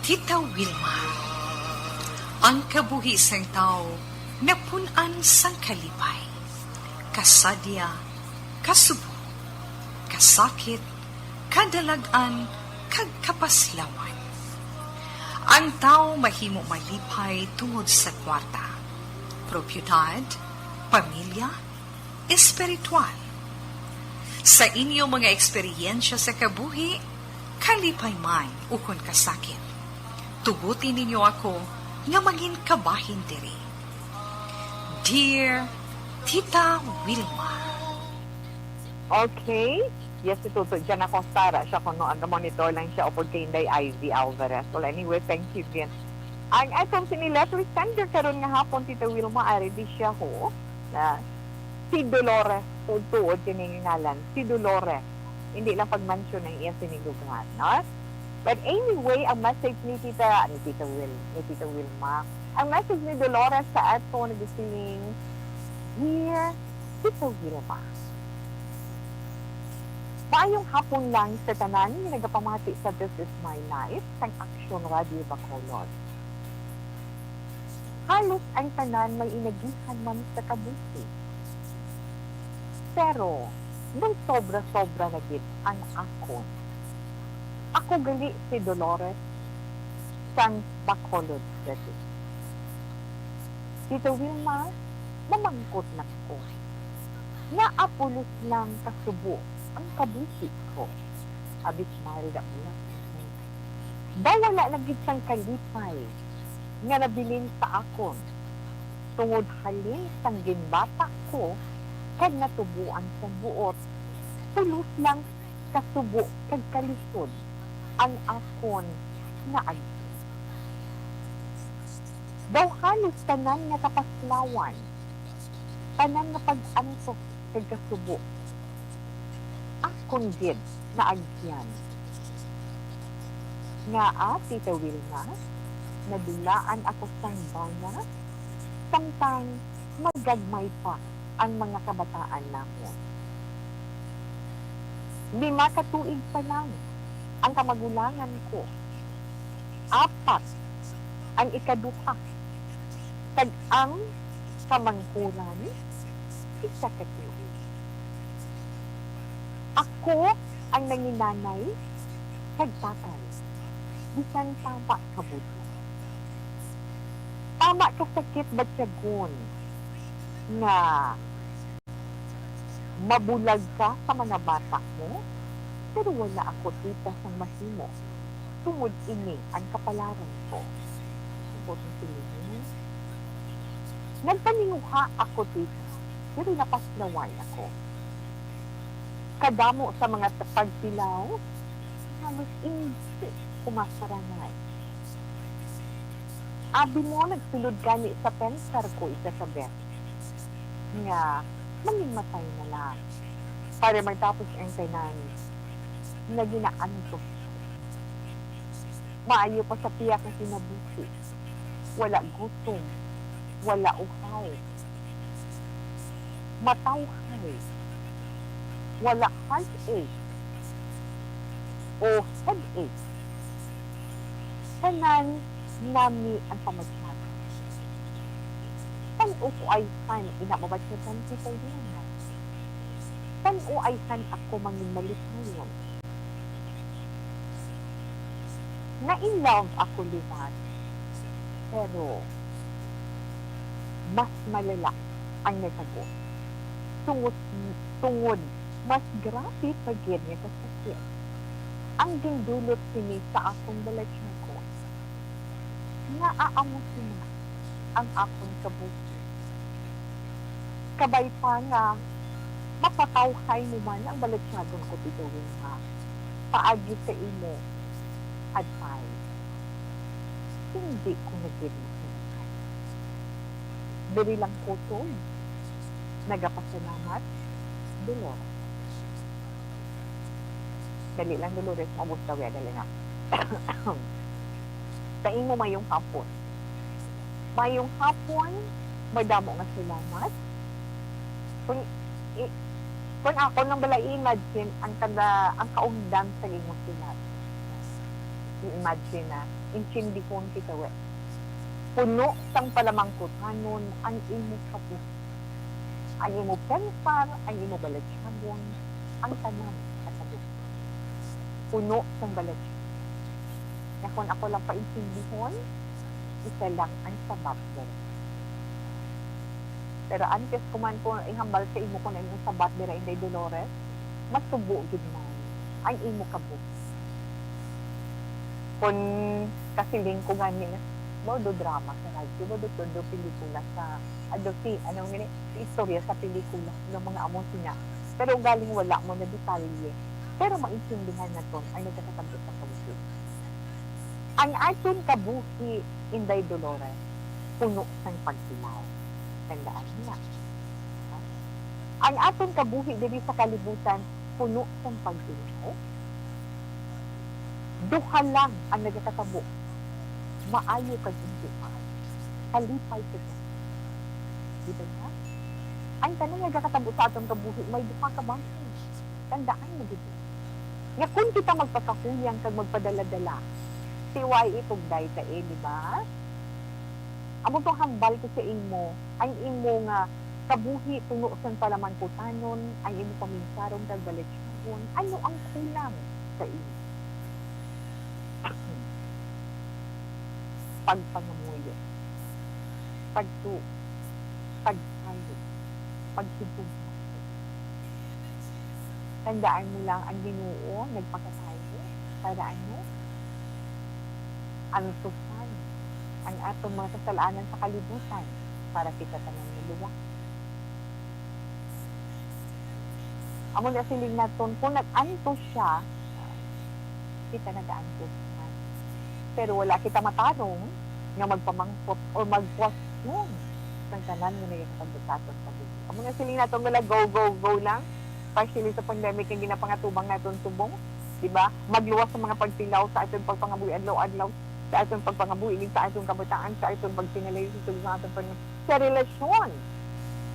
Tita Wilma, ang kabuhi sang tawo napun-an sang kalipay, kasadya, kasubong, kasakit, kadalag-an, kag kapaslawan. Ang tawo mahimo malipay tungod sa kwarta, propiedad, pamilya, espiritual. Sa inyo mga eksperyensya sa kabuhi, kalipay man ukon kasakit, tuguti ninyo ako nga mangin kabahin diri. Dear Tita Wilma. Okay. Yes, si Tuto Jan Acosta, ra siya kuno, ano, monitor lang siya upod kay Inday Ivy Alvarez. Well, anyway, thank you, Gin. Ang akon sini letter sender karon nga hapon, Tita Wilma, ari di siya, ho, na si Dolores, tuod-tuod kini nga ngalan, si Dolores. Hindi lang pag-mention ang iya sini lugar, no? But anyway, ang message ni Tita, ni Tita Wil-, ni Tita Wilma, ang message ni Dolores sa ato nagasiling, "Dear Tita Wilma, maayong hapon lang sa tanan nga nagapamati sa This Is My Life sang Action Radio Bacolod. Halos ang tanan may inagihan man sa kabuhi. Pero nagsobra-sobra na gid ang akon. Ako gali si Dolores sang Bacolod City. Tita Wilma, mamangkot lang ko. Ngaa pulos lang kasubo ang kabuhi ko?" Abi, smile da mo lang. Daw wala na gid sang kalipay nga nabilin sa akon, tungod halin sang ginbata ko kag natuboan sang buot, pulos lang kasubo kag kalisod ang akon nga agyan. Daw halos tanan nga kapaslawan, tanan nga pag-antos kag kasubo, akon gid naagyan. Ngaa, Tita Wilma, nadulaan ako sang bana, samtang magagmay pa ang mga kabataan namon. Lima ka tuig pa lang ang kamagulangan ko. Apat ang ikaduha, kag ang kamanghuran, isa ka tuig. Ako ang nanginanay kag tatay, bisan tama ka buto, tama ka sakit batyagon, nga mabulag ka sa mga bata mo, pero wala ako, tita, sang mahimo, tungod ini ang kapalaran ko. Ang botong silingon. Nagpaninguha ako, tita, pero napaslawan ako. Kadamo sa mga pagtilaw, halos hindi ko masarangay. Abi mo, nagsulod gani sa pensar ko, isa sa bes, nga mangin matay na lang para magtapos ang tanan nga ginaantos. Maayo pa sa pihak nga kinabuhi, wala gutom, wala uhaw, matawhay, wala heartache o headache. Tanan nami ang pamatyag. Tan-o ko ayhan ina mabatyagan kita, Diana. Tan-o ayhan ako mangin malikayon. Na-in love ako liwat, pero mas malala ang natabo. Tungod, tungod mas grabe pa gid nga kasakit ang gindulot sini sa akong balatyagon. Ngaa amo sina ang akon kabuhi? Kabay pa nga mapatawhay mo man ang balatyagon ko, Tito Wilma, paagi sa imo advice. Hindi ko na gid masunod. Diri lang kutob. Nagapasalamat, Dolores. Dali lang, Dolores, maubos daw ya, dali na. Sa imo, mayong hapon. Mayong hapon, madamo nga salamat. Kung i-, kung ako lang bala i-imagine ang kada, ang kaugdan sa imong sulat. I-imagine na, intindihon kita, we. Puno sang palamangkutanon ang imo kabuhi. Ang imo pensar, ang imo balatyagon, ang tanan sa kabuhi. Puno sang balatyagon. Nga kon ako lang paintindihon, isa lang ang sabat dira. Pero antes ko man ko ihambal sa imo kon ano ang sabat dira, Inday Dolores, masubo gid man ang imo kabuhi. Kon kasiling ko gani nga, mao do drama sa radyo, mao do todo pelikula sa, ano, si, ano gani, istorya sa pelikula nga mga amo sina. Pero galing wala mo na detalye Pero maintindihan naton ang nagakatabo sa kabuhi. Ang aton kabuhi, Inday Dolores, puno sang pagtilaw. Tandaan niya. Ang aton kabuhi diri sa kalibutan, puno sang pagtilaw. Duha lang ang nagakatabo, maayo kag hindi maayo, kalipay kag masakit. Di ba nga? Ang tanan nagakatabo sa aton kabuhi may duha ka bahin. Tandaan mo gid. Nga kung kita magpakahuyang kag magpadala-dala, si Y A pugday ta, eh, di ba? Amo tong hambal ko sa imo, ang imo nga kabuhi puno sang palamangkutanon, ang imo paminsarong kag balatiahon, ano ang kulang sa imo? Pagpangamuyo, pagtuo, pagsalig, paghigugma. Tandaan mo lang, ang Ginoo nagpakatawo para ano? Antusan ang aton mga kasalanan sa kalibutan, para kita tanan maluwas. Amo na siling naton, kung nag-antos siya, kita nagaantos man. Pero wala kita matarong nga magpamangkot o magkwestiyon sang tanan nga nagakatabo sa aton kabuhi. Amo na siling naton, wala, go, go, go lang. Especially sa pandemic nga ginapangatubang naton subong, di ba? Magluwas sa mga pagtilaw sa aton pagpangabuhi adlaw-adlaw, sa aton pagpangabuhi, sa aton kabataan, sa aton pagsinalay sa sulod sa aton pag-, sa relasyon.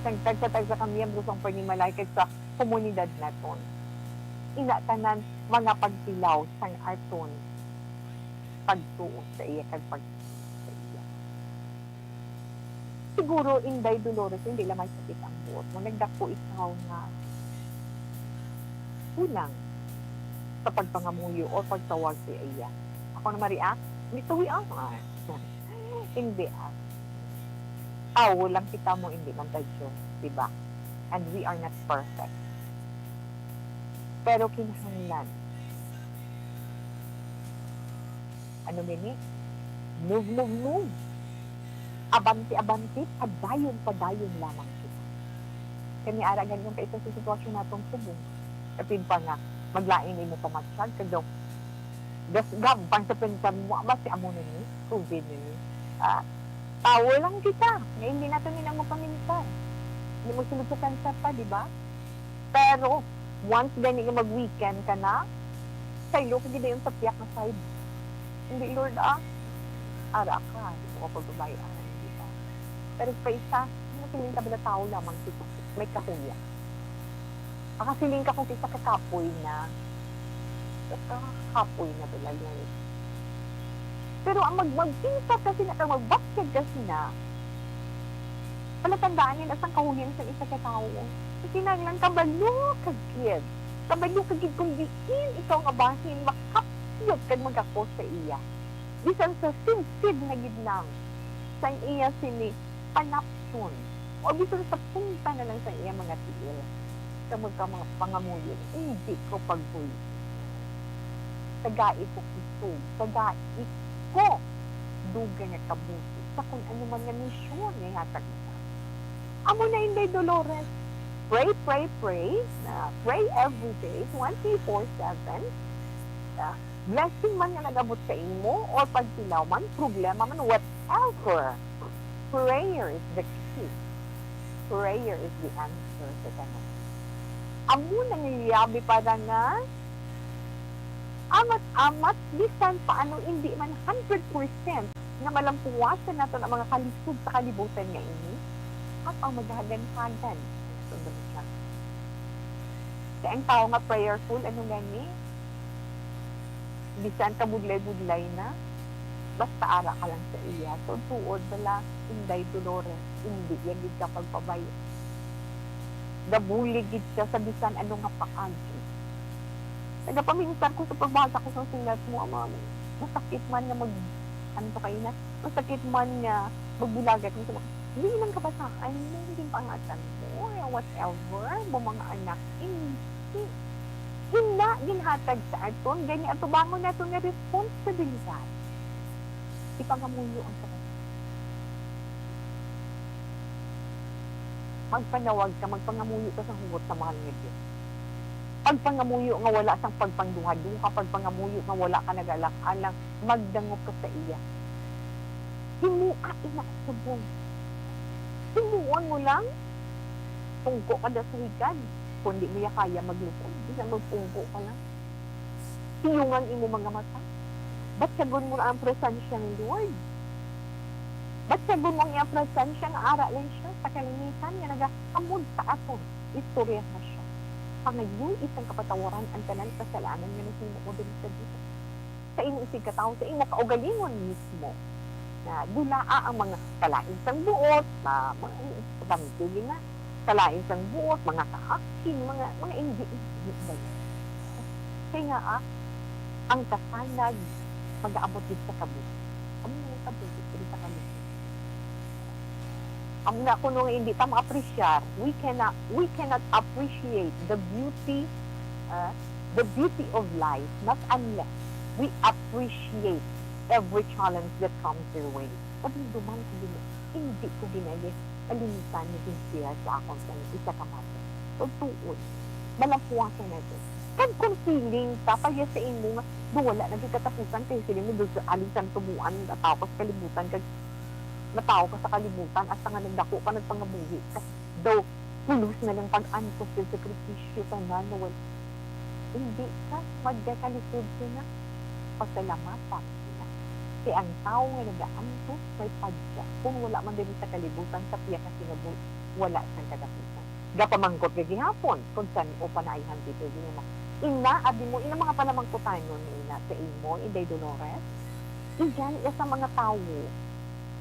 Sa tagsa-tagsa ka miyembro sang panimalay kag sa komunidad naton. Ina tanan mga pagtilaw sang aton pagtuo sa iya kag pag sa iya. Siguro, Inday Dolores, hindi lang may sakit ang buot mo. Nagdako ikaw nga kulang sa pagpangamuyo o pagtawag sa iya. Ako na ma-react, Mister We Are. Hindi, ah. Tawo lang kita mo, hindi man ta Diyos, di ba? And we are not perfect. Pero kinahanglan, ano gani? Move, move, move. Abante, abante, padayon, padayon lamang kita. Kani ara gani ang kaisa sa sitwasyon natong subong. Kapin pa nga, maglain imo pamatyag, kag daw, das gabang sa pinsan mo, aba, si amo na ni, COVID na ni. Ah, tawo lang kita, nga hindi nato ni nang mapaminsan. Hindi mo sulod sa cancer pa, di ba? Pero, once gani nga mag-weekend ka na, saylo ka gid dayon sa piyak nga side. Hindi, Lord, ah, ara ka, di ko ka pagbabayaan, di ba? Pero sa isa, ang nasiling ka bala, tawo lamang kita, may kahuya. Makasiling ka kung isa ka kapoy na, isa ka kapoy na bala, Lord. Pero ang mag-, magpinta ka sina, kag magbatyag ka sina, palatandaan nila sang kahuyan sang isa ka tawo. Kinahanglan kabalo ka gid. Kabalo ka gid kung diin ikaw nga bahin makapyot kag magako sa iya. Bisan sa sidsid na gid lang sang iya sini panapson, o bisan sa punta na lang sang iya mga tiil, sa mga, mga pangamuyo, hindi ko pagbuy. Tagai ko kusog, tagai ko dugang nga kabuhi sa kun ano man nga misyon nga ihatag mo sa akon. Amo na, Inday Dolores. Pray, pray, pray. Na pray every day, twenty-four seven. Ah, blessing man nga nag-abot sa imo, or pagtilaw man, problema man, whatever. Prayer is the key. Prayer is the answer sa tanan. Amo na nga liyabi para nga amat-amat, bisan pa ano, indi man hundred percent nga malampuwasan naton ang mga kalisod sa kalibutan nga ini, at ang maghagan-hagan. Sundon siya. Kay ang tawo nga prayerful, ano gani? Bisan kabudlay-budlay na, basta ara ka lang sa iya. So, tuod bala, Inday Dolores, hindi iya gid ka pagpabay-an. Gabulig gid siya sa bisan ano nga paagi. Nagapaminsar ko sa pagbasa ko sa sulat mo, ama, masakit man nga mag-, ano to kayo na, masakit man nga magbulagat mo sa mga, hindi lang kabataan, hindi pangatan mo, or whatever, mo mga anak, hindi. Hina, ginhatag sa aton, gani atubangon nato nga responsibilidad. Ipangamuyo ang kapatid. Magpanawag ka, magpangamuyo ka sa hugot sa mahal nga Dios. Pagpangamuyo nga wala sang pagpangduha-duha, pagpangamuyo nga wala ka nag-alang-alang, magdangop ka sa iya. Himoa ina subong. Himoa mo lang. Pungko ka da sa higad. Kung di mo ya kaya maglusad, bisan magpungko ka lang. Tiyungan imo mga mata. Batyagon mo ang presensya ni Lord. Batyagon mo ang iyang presensya nga ara lang siya sa kalangitan nga nagaamod sa aton. Istorya na siya. Pangayoy sang kapatawaran ang tanan kasalanan nga nahimo mo diri sa duta. Sa imong isigkatawo, sa imong kaugalingon mismo. Na dulaa ang mga kalain sang buot, ma-, mga, pagkantili na, kalain sang buot, mga kaakig, mga, mga hindi, hindi ba yun? Kaya nga, ah, ang kasanag, mag-aabot gid sa kabuhi. Amo nga kabuhi, diri sa kabuhi. Amo na, kuno nga hindi ta ma-appreciate, we cannot, we cannot appreciate the beauty, ah, the beauty of life, not unless we appreciate every challenge that comes your way. Padumduman ko gina-, hindi ko ginayas kalimtan nga ginshare sa akon sang isa ka mother. Pagtuon, malampuasan na to. Kag kung feeling ka pa ya sa imo nga, "Do, wala na gyud katapusan," kay feeling mo, "Do, sa aling santubuan, natawo ka sa kalibutan, kag natawo ka sa kalibutan, hasta nga nagdako ka, nagpangabuhi ka." Daw, pulos na lang pag-antos sa sakripisyo, tanan na wal-, hindi ka magkakalisod sina. Pasalamatan sina. Kay ang tawo nga nagaantos may padya, kung wala man diri sa kalibutan, sa piyakasinabu-, wala sang katapusan. Gapamangkot ka gihapon kung san-o pa naay hantipon nga ina. Ina, abi mo, ina, mga panamangkutanon ni ina sa imo, Inday Dolores. Iyan iya sa mga tawo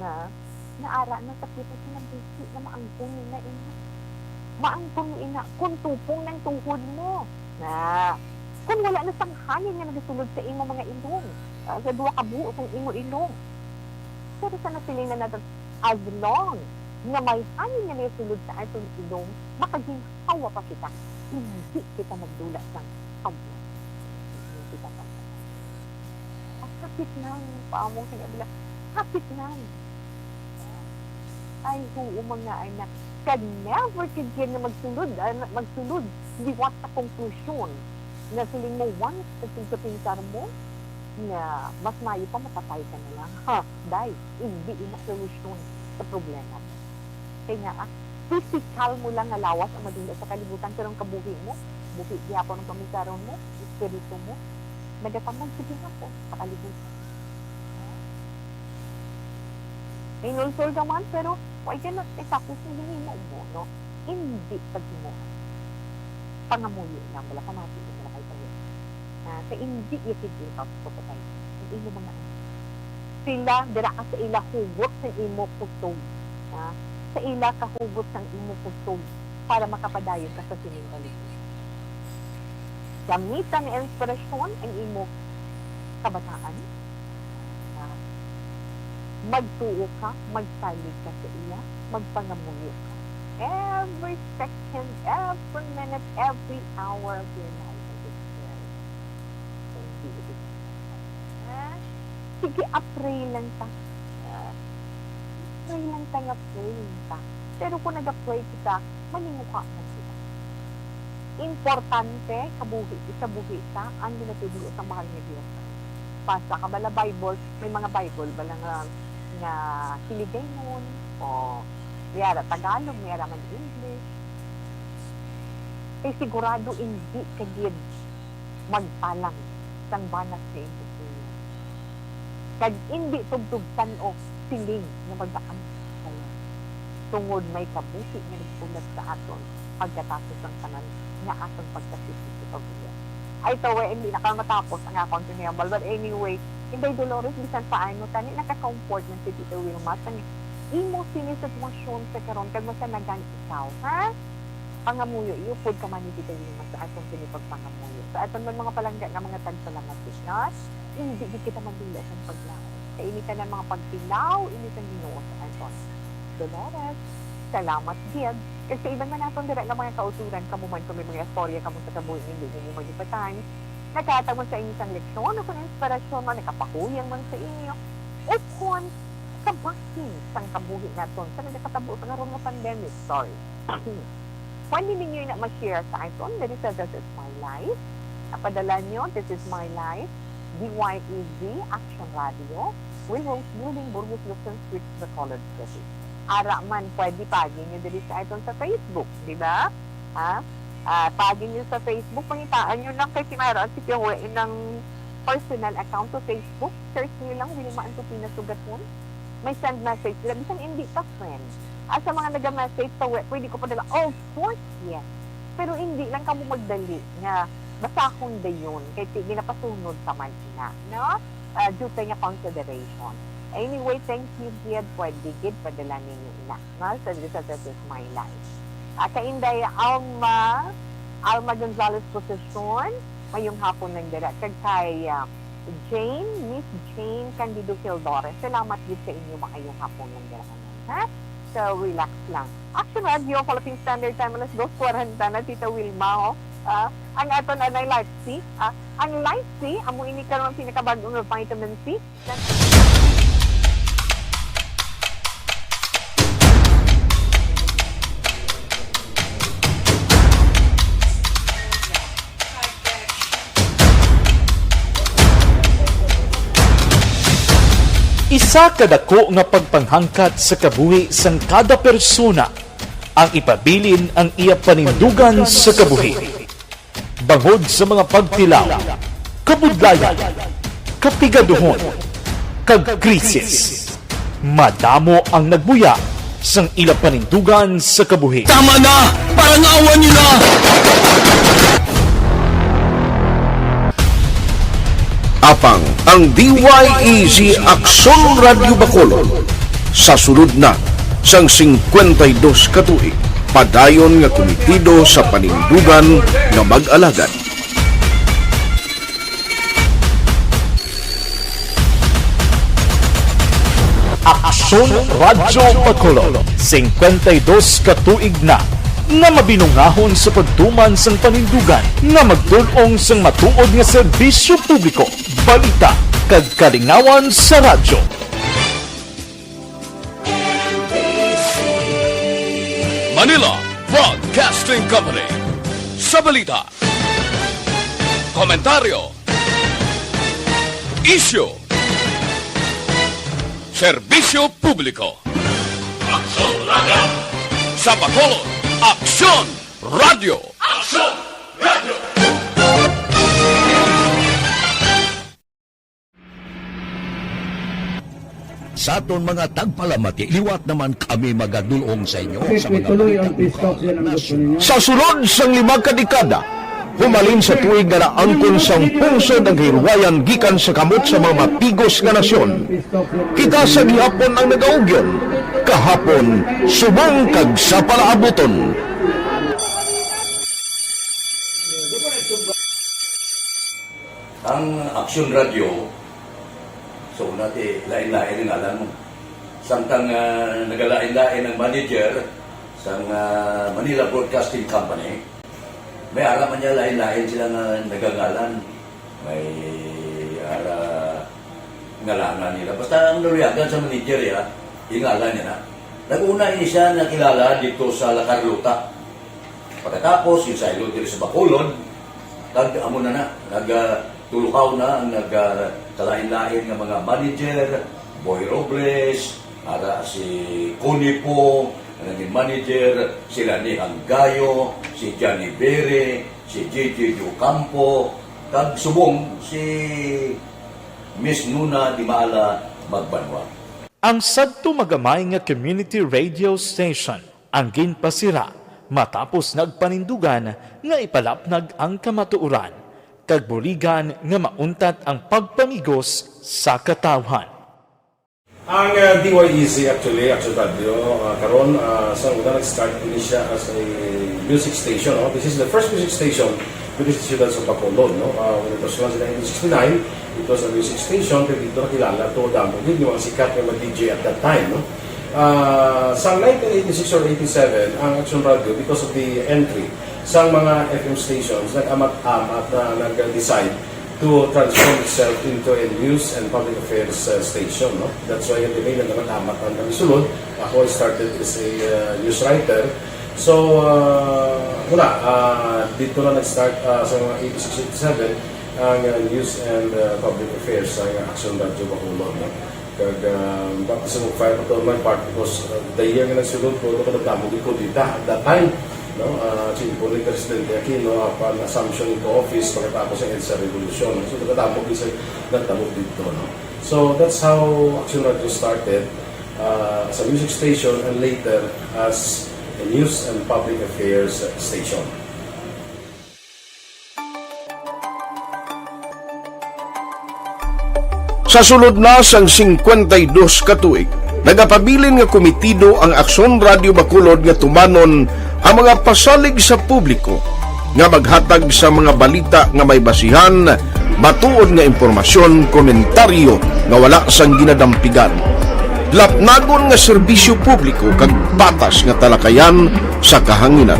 na naara na sa kita kinabuhi na maangkon ni na ina. Maangkon ni ina kung tupong nang tuhod mo. Na, kung wala na sang hangin nga nagasulod sa imo mga ilong, ah, sa duha ka buo sang imo ilong. Pero sa nasiling na natin, as long nga may hangin nga nagasulod sa aton ilong, makaginhawa pa kita. Hindi kita magdula sang paglaom. Hindi kita paglaom. Ang hapit na, paamong sing abla, hapit na. Ay, huo, mga anak. Kag never ka gid nga magsulod, ah, na-, magsulod liwat sa konklusyon nga siling mo, once nagpinsa-pinsar mo, nga mas maayo pa mapatay ka na lang. Ha, day, hindi ina solusyon sa problema mo. Kay nga, ah, pisikal mo lang nga lawas ang madula sa kalibutan, pero ang kabuhi mo, buhi gihapon ang pamisaron mo, espiritu mo, nagatamag sa gihapon sa kalibutan. Hinulsol ka man, pero why ka na, eh, tapos yung hinimo mo, no? Hindi paghimo. Pangamuyo lang, wala ka mati, wala kay tayo. Ah, sa hindi ya kid ikaw sa patay. Ang imo mga anak. Sila, dira ka sa ila hugot sa imo kusog. Ah, sa ila kahugot sang imo kusog para makapadayon ka sa sining kalibutan. Gamitan ni inspirasyon ang imo kabataan. Ah, magtuo ka, magsalig ka sa iya, magpangamuyo ka. Every second, every minute, every hour of your life is very, hindi ibig. Ha? Sige, a-pray lang ta. Ah, pray lang ta nga pray lang ta. Pero kung nag-pray kita, manimukha man kita. Importante, kabuhi, sa buhi ta, ang ginatudlo sa mahal nga Dios. Basa ka bala Bible, may mga Bible bala nga, nga Hiligaynon, o may ara Tagalog, may ara man English. Kay sigurado hindi ka gid magpalang sang banas nga imposible. Kag indi tubtob tan-o siling nga magdaan sa langit. Tungod may kabuhi nga naghulat sa aton pagkatapos sang tanan nga aton pagkasipit sa pagbuya. Ay, tawe, hindi na ka matapos ang akong tuniyambal. But anyway, Inday Dolores, bisan paano, tani nakaka-comfort man si Tito Wilma sa imo sini sitwasyon sa karon, kag masanagan ikaw, ha? Pangamuyo, iupod ka man ni Tito Wilma sa aton sini pagpangamuyo. Sa aton man mga palangga nga mga tagpalamati, no? Hindi gid kita magdula sang paglaom. Sa ini tanan mga pagtilaw, ini sang Ginoo sa aton. Dolores, salamat gid. Kag sa iban man naton dira nga mga kauturan, kamo man kung may mga istorya kamo sa kabuhi nga hindi ninyo malipatan, naghatag man sa inyo sang leksyon o sang inspirasyon man, nakapahuyang man sa inyo, ukon kabahin sang kabuhi naton sa nagakatabo sa karon nga pandemic. Sorry. Pwede ninyo na mag-share sa aton diri sa This Is My Life. Napadala nyo, This Is My Life, D Y E Z, Action Radio, Will Homes Building, Burgos, Luzon Street, Bacolod City. Ara man, pwede pagi nyo diri sa aton sa Facebook, di ba? Ha? Ah, pagi nyo sa Facebook, pangitaan nyo lang kay si Myra at si Kiawe ng personal account sa Facebook. Search nyo lang, Wilma Antupina Sugaton. May send message sila, bisan hindi pa friend. Ah, sa mga naga-message sa web, pwede ko padala. Of course, yes. Pero hindi lang kamo magdali nga basahon dayon kay ti ginapasunod pa man ina, no? Ah, due kay nga consideration. Anyway, thank you, Jed. Pwede gid, padala ninyo ina, no? Sa dito sa This Is My Life. Ah, kay Inday Alma, Alma Gonzalez Posesyon, mayong hapon lang dira. Kag kay, ah, Jane, Miss Jane Candido Hildores. Salamat gid sa inyo, maayong hapon lang dira, ha? So, relax lang. Action Radio, Philippine Standard Time, alas dos kwarenta na, Tita Wilma, oh. Ah, ang aton anay Life C, ah, ang Life C, amo ini karon ang pinakabag-o nga vitamin C. Isa ka dako nga pagpanghangkat sa kabuhi sang kada persona ang ipabilin ang iya panindugan sa kabuhi. Bangod sa mga pagtilaw, kabudlayan, kapigaduhon, kag krisis, madamo ang nagbuya sang ila panindugan sa kabuhi. Tama na! Parangawan niyo na! Apang ang D Y E Z Aksyon Radyo Bacolod sa sulod na sang singkwenta y dos ka tuig, padayon nga kumitido sa panindugan nga mag-alagad. Aksyon Radyo Bacolod, singkwenta y dos ka tuig na nga mabinungahon sa pagtuman sang panindugan nga magtul-ong sang matuod nga serbisyo publiko, balita, kag kalingawan sa radyo. Manila Broadcasting Company. Sa balita, komentaryo, isyu, serbisyo publiko. Aksyon Radio. Sa Bacolod, Aksyon Radio. Aksyon Radio. Sa aton mga tagpalamati, liwat naman kami magadul-ong sa inyo sa mga balita lokal, nasyonal. Sa sulod sang lima ka dekada, humalin sa tuig nga naangkon sang pungsod ang kahilwayan gikan sa kamot sa mga matigos nga nasyon, kita sa gihapon ang nagaugyon, kahapon, subong kag sa palaabuton. Ang Aksyon Radio, so, una ti, lain-lain ang ngalan mo. Samtang, ah, nagalain-lain ang manager sang, ah, Manila Broadcasting Company, may ara man niya lain-lain sila nga nagangalan. May ara ngalangan nila. Basta ang naluyagan sa manager, ya, ingalan niya na. Nag-una ini siya nakilala dito sa La Carlota. Pagkatapos, yung saylo diri sa Bacolod, kag amo na na, nag, ah, tuluhaw na ang nag, ah, kalain-lain nga mga manager, Boy Robles, ara si Connie Pong, ang naging manager, sila ni Hanggayo, si Johnny Bere, si J J Ocampo, kag subong si Miss Nuna Dimala Magbanwa. Ang sadto magamay nga community radio station ang ginpasira matapos nagpanindugan nga ipalapnag ang kamatuoran kag buligan nga mauntat ang pagpamigos sa katawhan. Ang, ah, D Y E Z actually, Action Radio, ah, karon, ah, sa una nag-start ini siya as a music station, no? This is the first music station because the students of Bacolod, no? Ah, when it was launched in nineteen sixty-nine, it was a music station, pero dito nakilala to, damo gid yung mga sikat nga mga D J at that time, no? Ah, sa nineteen eighty-six or eighty-seven, ang Action Radio, because of the entry sa mga F M stations, nag-amat-amat na nag-decide to transform itself into a news and public affairs, uh, station, no? That's why the main naman amat ang kami sulod. Ako, I started as a, uh, news writer. So, ah, wala, ah, dito na nag-start, ah, sa mga eighty-six, eighty-seven ang, ah, News and, ah, Public Affairs sa, ah, Action Radio Bacolod, no? Kag, ah, baka sa mag-file pa to on my part because, ah, the year nga nagsulod ko, no, kadamo gid ko dita at that time, no? Ah, siyempre, ni Presidente Aquino, upon assumption into office, pagkatapos ng EDSA Revolution, no? So, kadamo gid sa nagtabo dito, no? So, that's how Action Radio started, ah, as a music station and later as a news and public affairs station. Sa sulod na sang singkwenta y dos ka tuig, nagapabilin nga komitido ang Aksyon Radio Bacolod nga tumanon ang mga pasalig sa publiko nga maghatag sa mga balita nga may basihan, matuod nga impormasyon, komentaryo nga wala sang ginadampigan, lapnagon nga serbisyo publiko kag patas nga talakayan sa kahanginan.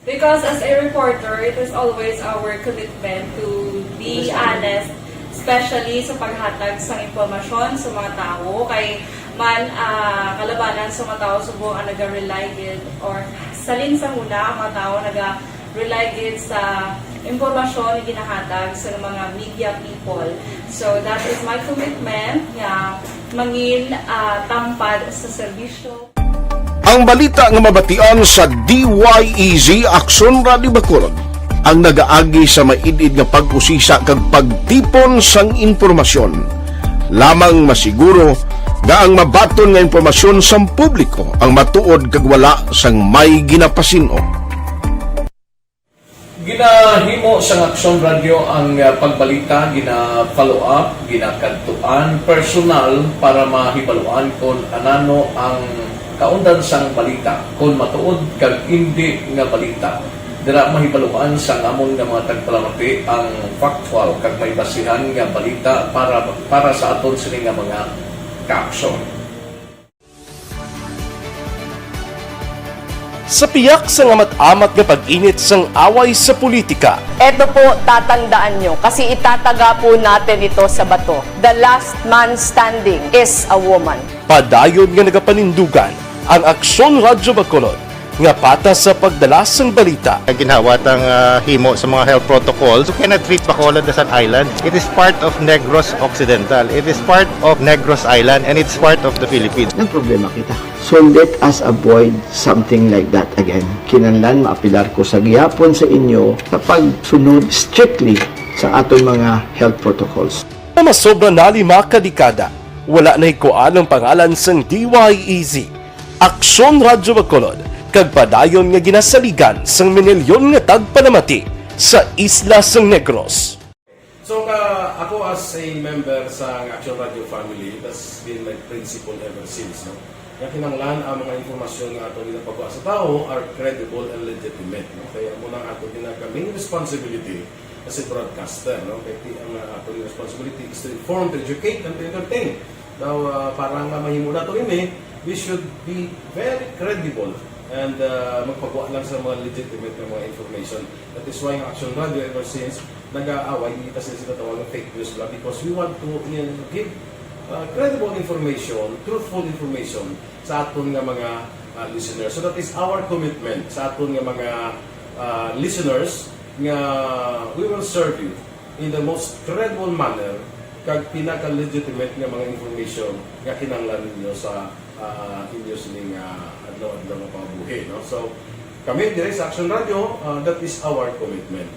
Because as a reporter, it is always our commitment to be honest, especially sa paghatag sang impormasyon sa mga tawo. Kay man, ah, kalabanan sa mga tawo subong ang naga-rely gid or salin sa huna ang mga tawo naga-rely gid sa impormasyon nga ginahatag sa mga media people. So that is my commitment nga mangin, ah, tampad sa serbisyo. Ang balita nga mabatian sa D Y E Z Aksyon Radio Bacolod ang nagaagi sa maid-id nga pag-usisa kag pagtipon sang impormasyon. Lamang masiguro nga ang mabaton nga impormasyon sang publiko ang matuod kag wala sang may ginapasin-o. Ginahimo sang Aksyon Radyo ang, ah, pagbalita, gina-follow up, ginakadtuan personal para mahibaluan kon anano ang kaundan sang balita, kon matuod kag indi nga balita. Dira mahibaluan sang amon nga mga tagpalamati ang factual kag may basihan nga balita para, para sa aton sini nga mga kaaksyon. Sa piyak sang amat-amat nga pag-init sang away sa politika, Eto po, tatandaan nyo, kasi itataga po natin ito sa bato. The last man standing is a woman. Padayon nga nagapanindugan ang Aksyon Radyo Bacolod nga patas sa pagdala sang balita. Ginhawat ang, ah, himo sa mga health protocols. You cannot treat Bacolod as an island. It is part of Negros Occidental. It is part of Negros Island, and it's part of the Philippines. Nagproblema kita. So let us avoid something like that again. Kinahanglan maapilar ko sa gihapon sa inyo sa pagsunod strictly sa aton mga health protocols. Nga masobra na lima ka dekada, wala nahikuan ang pangalan sang D Y E Z, Aksyon Radyo Bacolod, kag padayon nga ginasaligan sang minilyon nga tagpalamati sa isla sang Negros. So, ka, ako as a member sa Action Radio family, that's been my principle ever since, no? Nga kinahanglan ang mga impormasyon nga ato ginapagawa sa tawo are credible and legitimate, no? Kaya mo nang ato ginaka main responsibility as a broadcaster, no? Kaya ti-, ang uh, ato responsibility is to inform, to educate, and to entertain. Now, uh, para nga mahimo nato ini, we should be very credible and uh, magpagawa lang sa mga legitimate nga mga information. That is why ang Action Radio ever since nag-aaway kita sa sila tawag ng fake news lang because we want to you know, give uh, credible information, truthful information sa aton nga mga uh, listeners. So that is our commitment sa aton nga mga uh, listeners nga we will serve you in the most credible manner kag pinaka-legitimate nga mga information nga kinahanglan ninyo sa uh, inyo sining uh, adlaw-adlaw nga pangabuhi, no? So kami dire sa Action Radio, uh, that is our commitment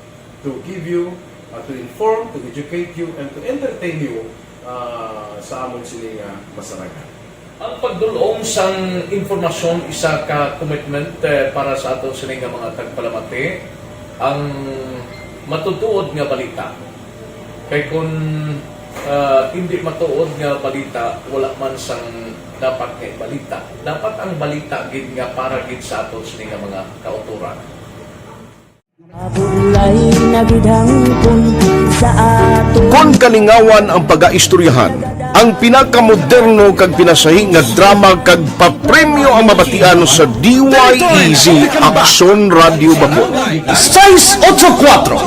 to give you, uh, to inform, to educate you, and to entertain you uh, sa amon sini nga masarangan. Ang pagdul-ong sang impormasyon isa ka commitment eh, para sa aton sini nga mga tagpalamati. Ang matutuod nga balita. Kay kun uh, hindi matuod nga balita, wala man sang dapat nga balita. Dapat ang balita gid nga para gid sa aton sini nga mga kauturan. Kon kalingawan ang pagaistoryahan, ang pinakamoderno kag pinasahi nga drama kag papremyo ang mabatian sa D Y E Z Aksyon Radio Bacolod. Sais otso kuwatro.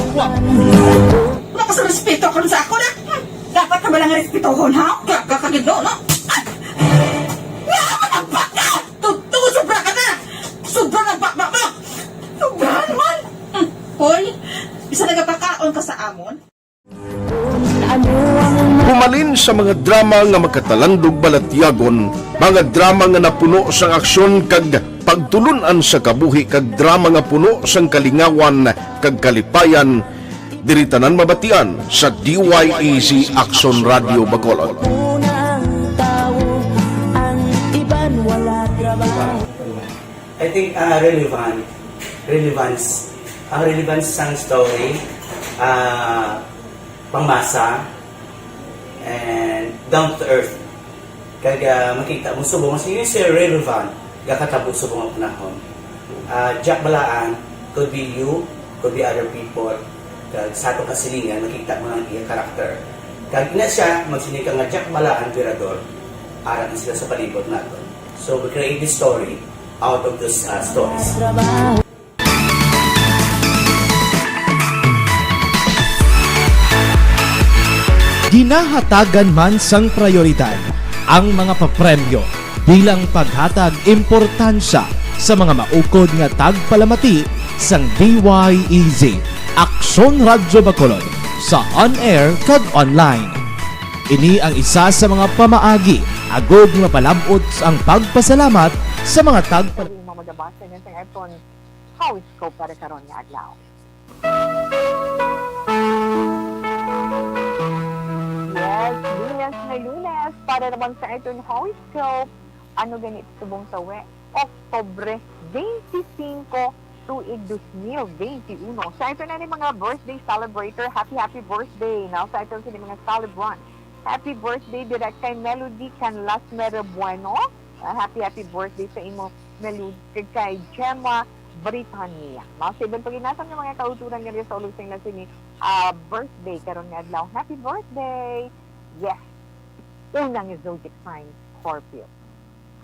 Wala ka sa respeto karon sa ako na. Dapat ka ba lang respetohon, ha? Kaya ka kagid, no? Nga ka matagpak ka! Tutuso pra ka na! Sobra na, Papa! Sobra naman! Hmm, hoy, isa nagapakaon ka sa amon? Humalin sa mga drama nga makatalandog balatyagon, mga drama nga napuno sang aksyon kag pagtulun-an sa kabuhi, kag drama nga puno sang kalingawan kag kalipayan, diri tanan mabatian sa D Y E Z Aksyon Radio Bacolod. I think uh, relevant, relevance, ang relevance sang story, uh, pangmasa, and down to earth. Kag uh, makita mo subong mas yun siya relevant, gakatabo subong ang panahon. Uh, Jack Balaan could be you, could be other people, kag sa atong kasilingan, makita mo ang iya karakter. Kag ina siya, magsiling ka nga Jack Balaan, Virador, arat na sila sa palibot naton. So we create this story out of those uh, stories. Ginahatagan man sang prayoridad ang mga papremyo bilang paghatag importansya sa mga maukod nga tagpalamati sang D Y E Z, Aksyon Radyo Bacolod, sa on-air kag online. Ini ang isa sa mga pamaagi agod nga mapalab-ot ang pagpasalamat sa mga tagpalamati. Mga magabasa niya sa aton horoscope para karon nga adlaw. Yes, lunes na lunes para naman sa aton horoscope. Ano gani subong sa we? Oktubre twenty-five, tuig dos mil twenty-uno. Sa ito na ni mga birthday celebrator, happy, happy birthday. Now, sa ito sini mga celebrant. Happy birthday dira kay Melody Canlasmere Bueno. Ah, happy, happy birthday sa imo, Melody, kay Gemma Britannia. Mga sa iban paginasan nga mga kauturan nga sa ulusing na sini, ah, birthday karon nga adlaw. Happy birthday! Yes! Unang zodiac sign, Scorpio.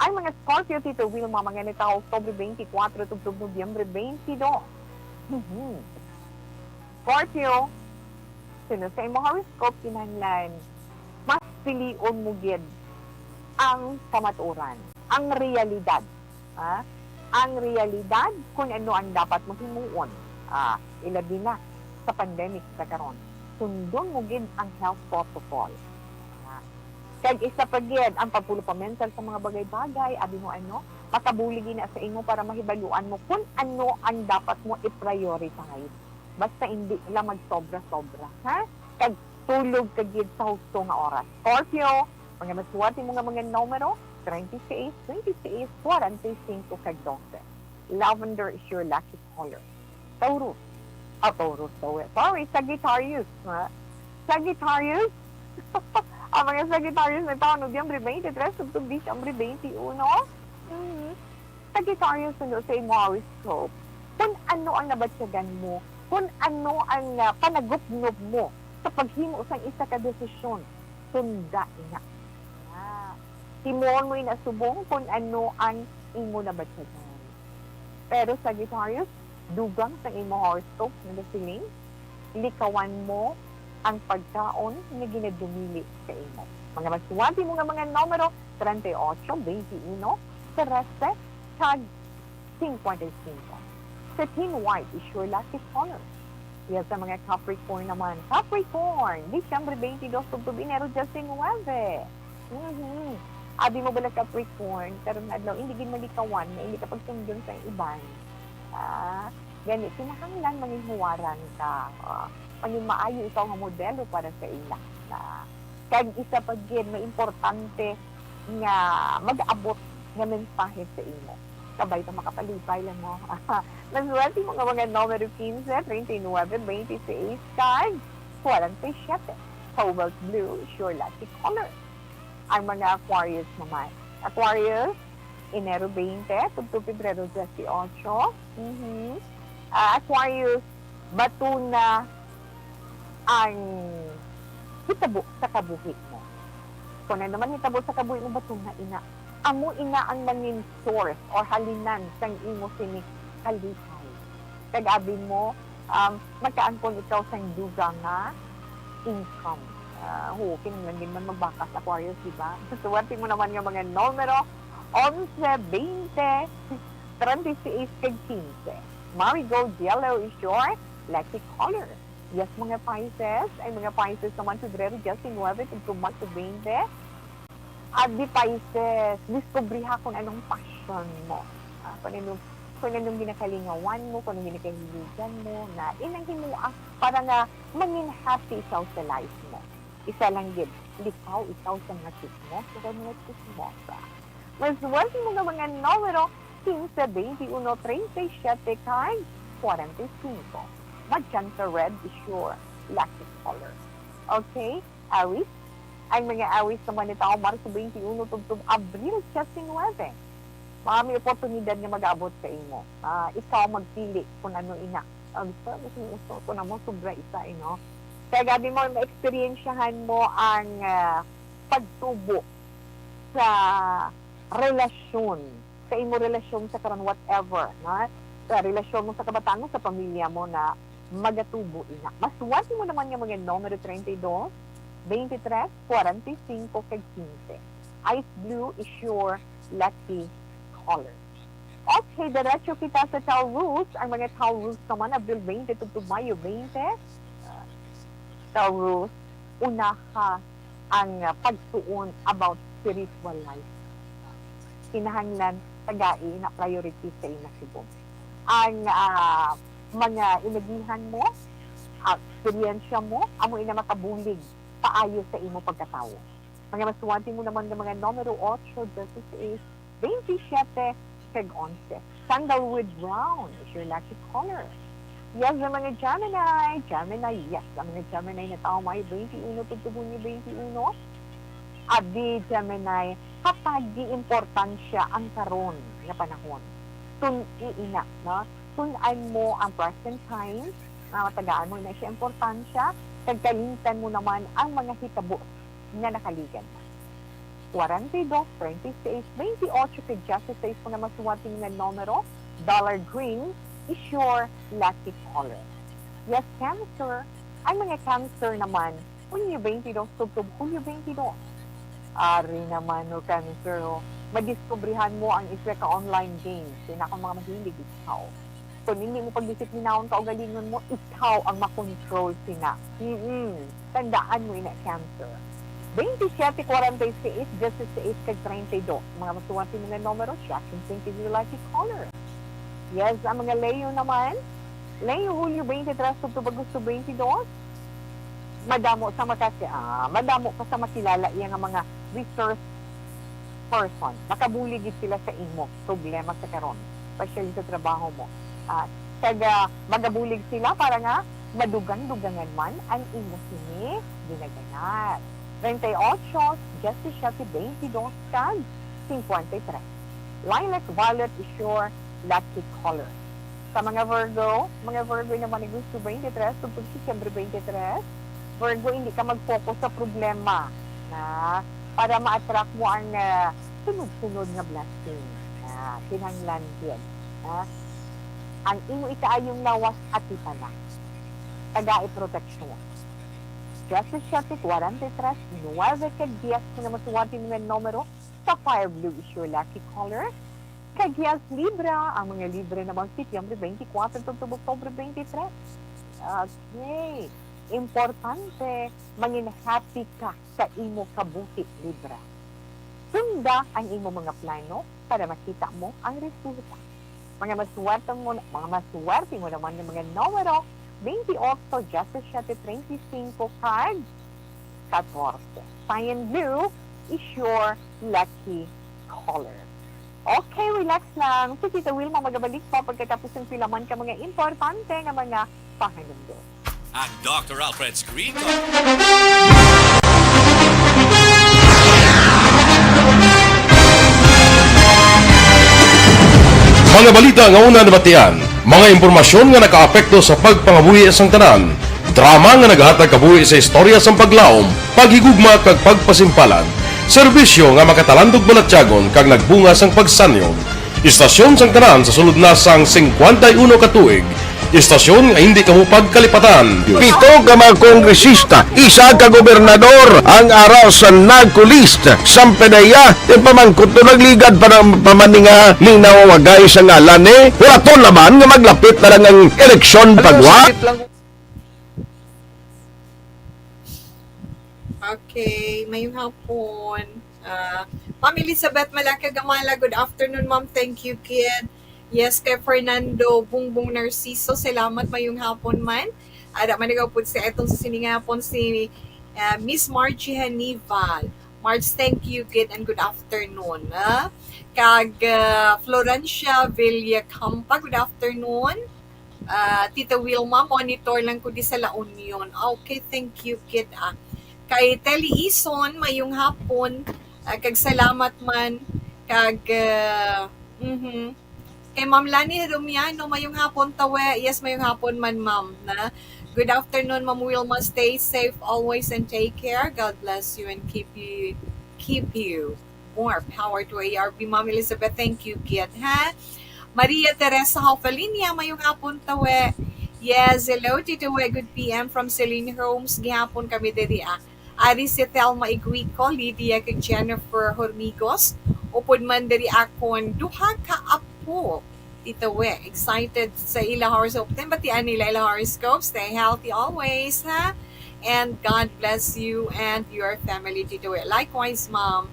Ang mga Scorpio, Tito Wilma, mga nagtawo Oktubre twenty-four tubtob Nobyembre twenty-two. Mhm. Scorpio, suno sa imong horoscope, kinahanglan mas pilion mo gid ang kamatuoran, ang realidad. Ha? Ang realidad kung ano ang dapat mo himuon, ah, ilabi na sa pandemic sa karon. Sundon mo gid ang health protocol. Ha? Kag isa pa gid ang pagpulo pa mental sa mga bagay-bagay, abi mo ano, makabulig ina sa imo para mahibaluan mo kung ano ang dapat mo i-prioritize. Basta hindi lang magsobra-sobra, ha? Kag tulog ka gid sa husto nga oras. Scorpio, mga maswerte mo nga mga numero, treinta y seis, veintiséis, cuarenta y cinco, kag doce. Lavender is your lucky color. Taurus. Ah, Taurus daw eh. Sorry, Sagittarius, ha? Sagittarius? Ang mga Sagittarius nagtawo Nobyembre twenty-three, tubtob Disyembre twenty-one. Mhm. Sagittarius, suno sa imo horoscope, kung ano ang nabatyagan mo, kung ano ang, ah, panagupnop mo sa paghimo sang isa ka desisyon, sunda ina. Ah, himuon mo ina subong kung ano ang imo nabatyagan. Pero Sagittarius, dugang sang imo horoscope nagasiling, likawan mo ang pagkaon nga ginadumili sa imo. Mga maswerte mo nga mga numero, treinta y ocho, veintiuno, trese, kag cincuenta y cinco. Satin white is your lucky color. Yes, sa mga Capricorn naman. Capricorn, Disyembre twenty-two, tubtob Enero diecinuebe. Mhm. Abi mo bala, Capricorn, karon nga adlaw, hindi gid malikawan nga hindi ka pagsundon sa iban. Ah, gani, kinahanglan manginhuwaran ka. Ah, mangin maayo ikaw nga modelo para sa ila. Ah, kag isa pa gid, may importante nga mag-abot nga mensahe sa imo. Kabay ta makapalipay lang mo. Maswerte mo nga mga numero quince, treinta y nueve, veintiséis, kag cuarenta y siete. Cobalt blue is your lucky color. Ang mga Aquarius naman. Aquarius, Enero twenty, tubtob Pebrero dieciocho. Mhm. Ah, Aquarius, bato na ang hitabo sa kabuhi mo. Kung ano man hitabo sa kabuhi mo, bato na ina. Amo ina ang mangin source or halinan sang imo sini kalipay. Kag abi mo, um, makaangkon ikaw sang dugang nga income. Ah, ho, kinahanglan din man magbakas, Aquarius, di ba? Suwerte mo naman nga mga numero, onse, twenty, treinta y seis kag quince. Marigold yellow is your lucky color. Yes, mga Pisces, ang mga Pisces naman, Febrero diecinuebe, tugtog Marso twenty. Abi Pisces, diskubriha kung anong passion mo. Ah, kung anong, kung anong ginakalingawan mo, kung anong ginakahiligan mo, na inang himuang para nga mangin happy ikaw sa life mo. Isa lang gid, likaw ikaw sa mga chismoso kag mga chismosa. Maswerte mo nga mga numero, quince, twenty-uno, treinta y siete, kag forty-five. Magenta red is your lucky color. Okay? Awis? Ang mga awis naman ni tao, Marso twenty-uno tubtob Abril diecinuebe. Mga may oportunidad nga mag-abot sa imo. Ah, ikaw magpili kung ano ina. Ang sa gusto mo, gusto ko na mo, sobra isa, eh, no? Kaya gabi mo, ma-experiensyahan mo ang, ah, pagtubo sa relasyon, sa imo relasyon sa karon, whatever, no? Sa relasyon mo sa kabataan mo, sa pamilya mo na magatubo ina. Maswerte mo naman nga mga numero treinta y dos, veintitrés, cuarenta y cinco, kag quince. Ice blue is your lucky color. Okay, diretso kita sa Taurus. Ang mga Taurus naman, Abril twenty tubtob Mayo twenty. Ah, Taurus, unaha ang, ah, pagtuon about spiritual life. Kinahanglan tagai na priority sa imo subong. Ang, ah, mga inagihan mo, ah, eksperyensya mo, amo ina makabulig paayo sa imo pagkatawo. Mga maswerte mo naman nga mga numero otso, dieciséis, veintisiete, kag onse. Sandalwood brown is your lucky color. Yes, ang mga Gemini. Gemini, yes, ang mga Gemini na tao Mayo twenty-uno, tubtob Hunyo twenty-uno. Abi, Gemini, hatagi importansya ang karon nga panahon. Tun-i ina, no? Tun-an mo ang present time, nga matagaan mo na siya importansya, kag kalimtan mo naman ang mga hitabo nga nakaligad na. Cuarenta y dos, treinta y seis, veintiocho, kag dieciséis, mga maswerte nga numero, dollar green is your lucky color. Yes, Cancer. Ang mga Cancer naman, Hunyo twenty-two, tubtob Hulyo twenty-two. Ari naman, no, Cancer, oh. Madiskubrihan mo ang isa ka online game. Kaya na akong mga mahilig ikaw. Kung hindi mo pagdisiplinahon kaugalingon mo, ikaw ang makontrol sina. Mm-mm. Tandaan mo ina, Cancer. Twenty-seven, forty-six, dieciséis, kag treinta y dos. Mga maswerte mo nga numero, siya ang twenty lucky color. Yes, ang mga Leo naman. Leo, Hulyo twenty-three, tubtob Agosto twenty-two. Madamo sa makasi-, ah, madamo ka sa makilala iya nga mga resource person. Makabulig gid sila sa imo problema sa karon, especially sa trabaho mo. Ah, kag, ah, magabulig sila para nga madugang-dugangan man ang imo sini ginaganat. Treinta y ocho, diecisiete, veintidós, kag cincuenta y tres. Lilac violet is your lucky color. Sa mga Virgo, mga Virgo naman, Agosto twenty-three, tubtob Setyembre twenty-three, Virgo, hindi ka mag-focus sa problema na para ma-attract mo ang, ah, sunod-sunod nga blessing. Ah, kinahanglan gyud, ah, ang imo ikaayong lawas, atipan na. Tagai proteksyon. Diecisiete, cuarenta y tres, nueve, kag diez, mga maswerte nga numero, sapphire blue is your lucky color. Kag yes, Libra, ang mga Libra naman, Setyembre twenty-four tubtob Oktubre twenty-three. Okay. Importante, mangin happy ka sa imo kabuhi, Libra. Sunda ang imo mga plano para makita mo ang resulta. Mga maswerte mo, mga maswerte mo naman nga mga numero, twenty-eight, diecisiete, treinta y cinco, kag catorce. Cyan blue is your lucky color. Okay, relax lang. Si Tita Wilma magabalik pa pagkatapos ng pila man ka mga importante nga mga pahanumdom. Ang Doctor Alfred's Green Talk. Mga balita nga una nabatian, mga impormasyon nga nakaapekto sa pagpangabuhi sang tanan, drama nga nagahatag kabuhi sa istorya sang paglaom, paghigugma kag pagpasimpalan, serbisyo nga makatalandog balatyagon kag nagbunga sang pagsanyog. Istasyon sang tanan sa sulod na sang singkwenta y uno ka tuig, Istasyon nga hindi kamo pagkalipatan. Pito ka mga kongresista, isa ka gobernador ang ara sa NAGCO list. Sampanaya, ti pamangkot to nagligad pa ng pamaninga ni nawawagay sa ngalan ni. Wala to naman nga maglapit na lang ang eleksyon pagwa. Okay, mayong hapon. Ah, Ma'am Elizabeth Malaka Gamala, good afternoon, ma'am. Thank you, kid. Yes, kay Fernando Bungbong Narciso, salamat, mayong hapon man. Ada man nagapod sa etong sa sining hapon si, ah, Miss Margie Hanival. Marge, thank you, kid, and good afternoon. Ah, kag, ah, Florencia Villacampa, good afternoon. Ah, Tita Wilma, monitor lang ko di sa La Union. Okay, thank you, kid, ah. Kay Telly Ison, mayong hapon. Ah, kag salamat man. Kag, ah, mhm. Kay Ma'am Lani Romiano, mayong hapon, tawe. Yes, mayong hapon man, ma'am, na. Good afternoon, Ma'am Wilma. Stay safe always and take care. God bless you and keep you, keep you. More power to A R B, Ma'am Elizabeth. Thank you, kid, ha? Maria Teresa Hofalinia, mayong hapon, tawe. Yes, hello, Tito We. Good P M from Celine Homes. Gihapon kami diri, ah. Ari si Thelma Iguico, Lydia, kag Jennifer Hormigos. Upod man diri akon duha ka apo, Tito We. Excited sa ila horoscope. Then, batian nila ila horoscope. Stay healthy always, ha? And God bless you and your family, Tito We. Likewise, Ma'am.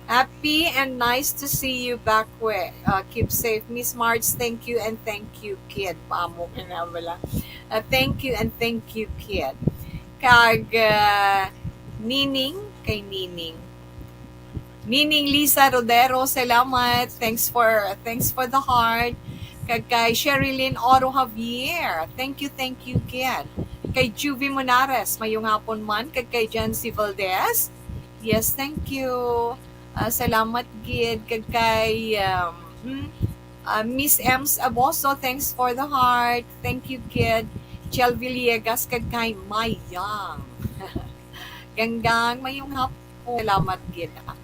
Happy and nice to see you back, we. Uh, keep safe. Miss Marge, thank you and thank you, kid. Paamo ka na, wala. Uh, thank you and thank you, kid. Kag, uh, Nining, kay Nining. Nining Lisa Rodero, salamat. Thanks for, thanks for the heart. Kag kay Sherilyn Oro Javier, thank you, thank you, kid. Kay Juvie Monares, mayong hapon man. Kag kay Jancy Valdez, yes, thank you. Ah, salamat gid. Kag kay, um, hmm, ah, Miss Ems Aboso, thanks for the heart. Thank you, kid. Chel Villegas, kag kay Mayang. Ganggang, mayong hapon. Salamat gid, ah.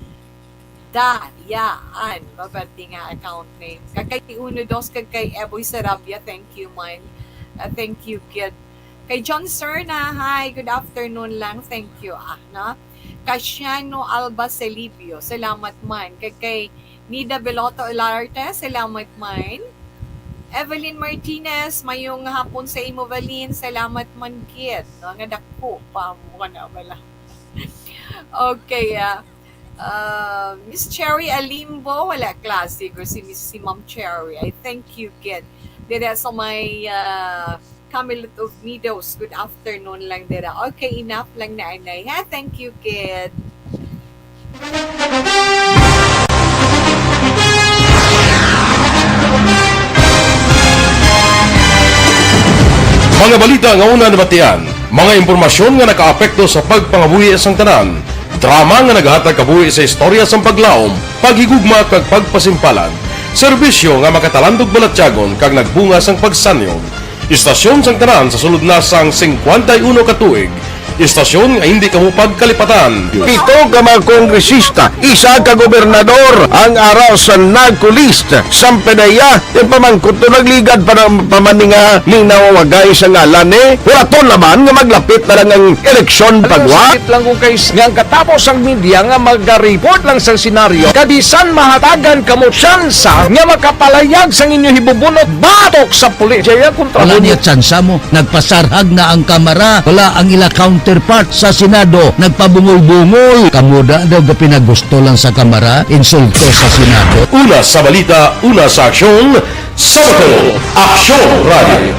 Da, ya, an, mabati nga account name. Kag kay Uno Dos, kag kay Eboy Sarabia, thank you, man. Ah, thank you, kid. Kay John Serna, hi, good afternoon lang, thank you, ah, no? Casiano Alba Celibio, salamat man. Kag kay Nida Beloto Olarte, salamat man. Evelyn Martinez, mayong hapon sa imo, Valin, salamat man gid, no? Nga dako pa mo ka na wala. Okay, ah. Uh, Miss Cherry Alimbo, wala klase ko si Miss, si Ma'am Cherry. I thank you, kid. Dira sa may, uh, Camelot of Meadows. Good afternoon lang dira. Okay, enough lang na, anay, ha? Thank you, kid. Mga balita nga una nabatian, mga impormasyon nga nakaapekto sa pagpangabuhi sang tanan, drama nga nagahatag kabuhi sa istorya sang paglaom, paghigugma kag pagpasimpalan, serbisyo nga makatalandog balatyagon kag nagbunga sang pagsanyog. Istasyon sang tanan sa sulod na sang singkwenta y uno ka tuig. Istasyon nga hindi kamo pagkalipatan. Pito ka mga kongresista, isa ka gobernador ang ara sa NAGCO list. Sampanaya, ti pamangkot to nagligad pa ng pamaninga ni nawawagay sa ngalan ni. Wala to naman nga maglapit na lang ang eleksyon pagwa. Sakit lang kung kay nga ang katapos ang media nga magariport lang sa senaryo. Kabisan mahatagan kamo tsansa nga makapalayag sang inyo hibubunot batok sa pulis. Jaya kontra Wala mo niya tsansa mo. Nagpasarhag na ang Kamara. Wala ang ila counterpart sa Senado. Nagpabungol-bungol. Kamo da daw gapinagusto lang sa Kamara. Insulto sa Senado. Una sa balita, una sa aksyon, sa Bacolod, Aksyon Radio.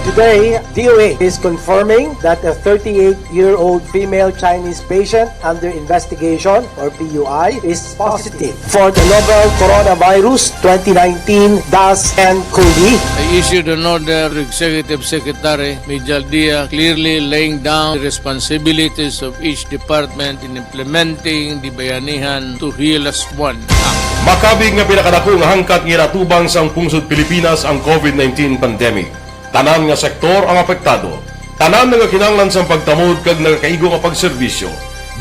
Today, D O A is confirming that a thirty-eight-year-old female Chinese patient under investigation, or P U I, is positive for the novel coronavirus twenty nineteen dash N COVID. I issued an order to Executive Secretary Mijal Dia, clearly laying down the responsibilities of each department in implementing the Bayanihan to Heal Us One Act. Makabig nga pinakadako nga hangkat nga ginatubang sang pungsod Pilipinas ang COVID nineteen pandemic. Tanan nga sektor ang apektado. Tanan nagakinahanglan sang pagtamod kag nagakaigo nga pagserbisyo.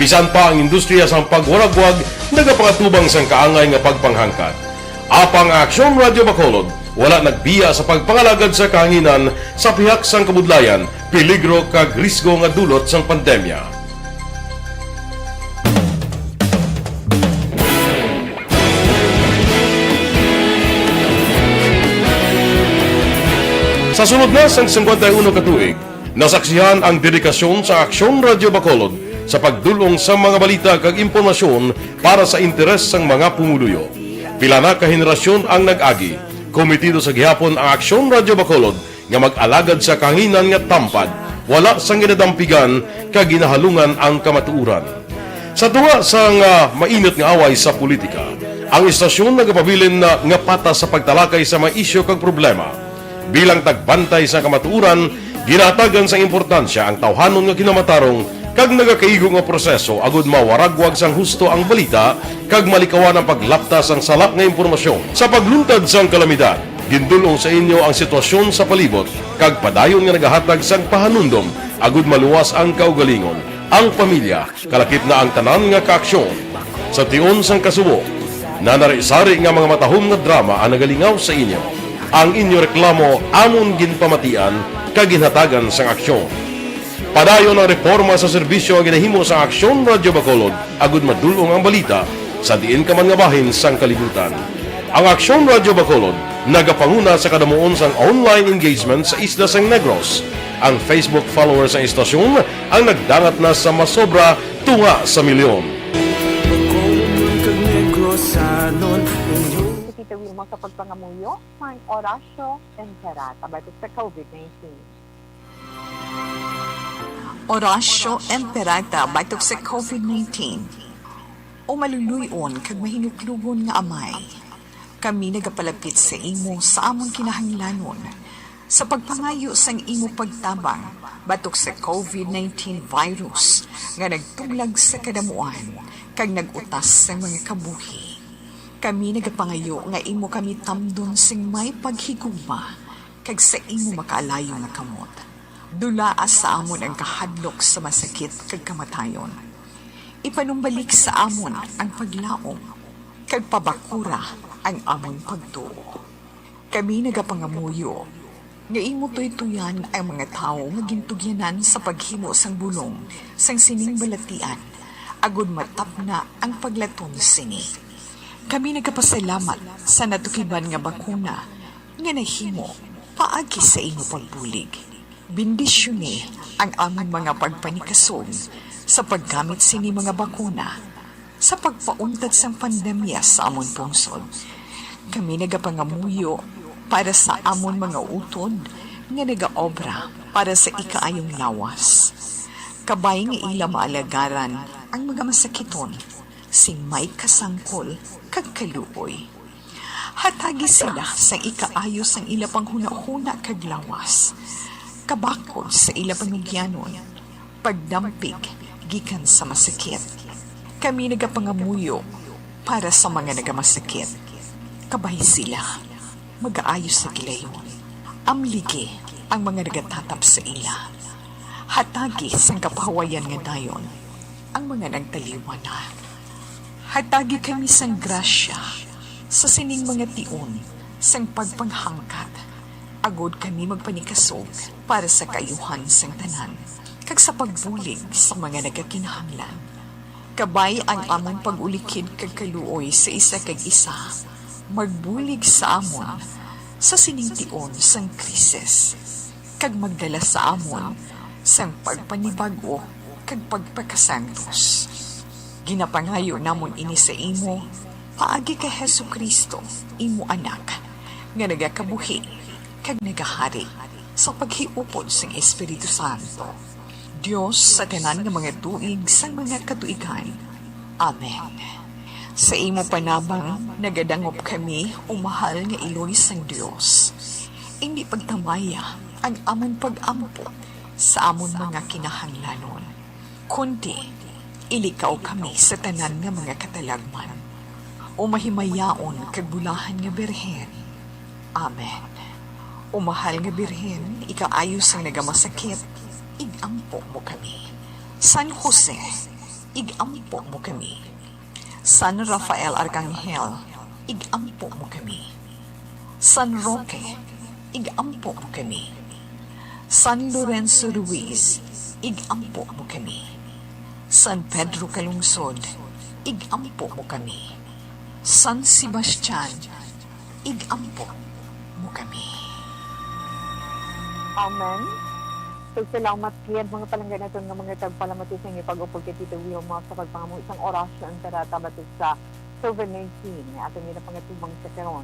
Bisan pa ang industriya sang pagwaragwag nagapangatubang sang kaangay nga pagpanghangkat. Apang ang Aksyon Radio Bacolod, Wala nagbiya sa pagpangalagad sa kahanginan sa pihak sang kabudlayan, peligro kag risgo nga dulot sang pandemya. Sa sulod na sang singkwenta y uno ka tuig, nasaksihan ang dedikasyon sa Aksyon Radyo Bacolod sa pagdul-ong sa mga balita kag impormasyon para sa interes sang mga pumuluyo. Pila na ka henerasyon ang nag-agi. Komitido sa gihapon ang Aksyon Radyo Bacolod nga mag-alagad sa kahanginan nga tampad, wala sang ginadampigan kag ginahalungan ang kamatuoran. Sa tunga sang, ah, mainit nga away sa politika, ang istasyon nagapabilin na nga patas sa pagtalakay sa mga isyu kag problema. Bilang tagbantay sa kamatuoran, ginahatagan sang importansya ang tawhanon nga kinamatarong kag nagakaigo nga proseso agud mawaragwag sang husto ang balita kag malikawan ang paglapta sang sala nga impormasyon. Sa pagluntad sang kalamidad, gindul-ong sa inyo ang sitwasyon sa palibot kag padayon nga nagahatag sang pahanumdom agud maluwas ang kaugalingon, ang pamilya, kalakip na ang tanan nga kaaksyon. Sa tion sang kasubo, nanari-sari nga mga matahom nga drama ang nagalingaw sa inyo. Ang inyo reklamo amon ginpamatian kag ginhatagan sang aksyon. Padayon ang reporma sa serbisyo nga ginahimo sa Aksyon Radyo Bacolod agud madul-ong ang balita sa diin ka man nga bahin sang kalibutan. Ang Aksyon Radyo Bacolod nagapanguna sa kadamuon sang online engagement sa isla sang Negros. Ang Facebook followers sang istasyon ang nagdangat na sa masobra tunga sa milyon. Bacolod kag Negrosanon, inyo Si Tita Wilma sa pagpangamuyo, sang Orasyo Imperata batok sa COVID nineteen. Orasyo Imperata batok sa COVID nineteen. O maluluy-on kag mahinuklugon nga Amay, kami nagapalapit sa imo sa amon kinahanglanon sa pagpangayo sang imo pagtabang batok sa COVID nineteen virus nga nagtuglag sa kadamuan kag nag-utas sang mga kabuhi. Kami nagapangayo nga imo kami tamdon sing may paghigugma kag sa imo makaalayo nga kamot. Dulaa sa amon ang kahadlok sa masakit kag kamatayon. Ipanumbalik sa amon ang paglaom, kag pabakura ang amon pagtuo. Kami nagapangamuyo nga imo tuytoyan ang mga tawo nga gintugyanan sa paghimo sang bulong sang sining balatian, agud matapna ang paglatom sini. Kami nagapasalamat sa natukiban nga bakuna nga nahimo paagi sa imo pagbulig. Bendisyoni ang amon mga pagpanikasog sa paggamit sini mga bakuna sa pagpauntad sang pandemya sa amon pungsod. Kami nagapangamuyo para sa amon mga utod nga nagaobra para sa ikaayong lawas, kabay nga ila maalagaran ang mga masakiton sing may kasangkol kag kaluoy. Hatagi sila sang ikaayo sang ila panghunahuna kag lawas, kabakod sa ila panugyanon, pagdampig gikan sa masakit. Kami nagapangamuyo para sa mga nagamasakit, kabay sila magaayo sa gilayon. Amligi ang mga nagatatap sa ila. Hatagi sang kapahawayan nga dayon ang mga nagtaliwan na. Hatagi kami sang grasya sa sining mga tion sang pagpanghangkat, agod kami magpanikasog para sa kaayuhan sang tanan, kag sa pagbulig sa mga nagakinahanglan. Kabay ang amon pag-ulikid kag kaluoy sa isa kag isa, magbulig sa amon sa sining tion sang krisis, kag magdala sa amon sang pagpanibag-o kag pagpakasantos. Ginapangayo namon ini sa imo paagi kay Jesu-Cristo, imo Anak, nga nagakabuhi kag nagahari sa paghiupod sang Espiritu Santo, Dios sa tanan nga mga tuig sang mga katuigan. Amen. Sa imo panabang nagadangop kami, o mahal nga Iloy sang Dios. Indi pagtamaya ang amon pag-ampo sa amon mga kinahanglanon, kundi ilikaw kami sa tanan nga mga katalagman. O mahimayaon kag bulahan nga Birhen. Amen. O mahal nga Birhen, ikaayo sang nagamasakit, ig-ampo mo kami. San Jose, ig-ampo mo kami. San Rafael Arcangel, ig-ampo mo kami. San Roque, ig-ampo mo kami. San Lorenzo Ruiz, ig-ampo mo kami. San Pedro Calungsod, ig-ampo mo kami. San Sebastian, ig-ampo mo kami. Amen. So, salamat gid, mga palangga naton nga mga tagpalamati sa inyo pag-upod kay Tito Wilma sa pagpangamuyo sang orasyon para batok sa COVID nineteen nga aton ginapangatubang sa karon.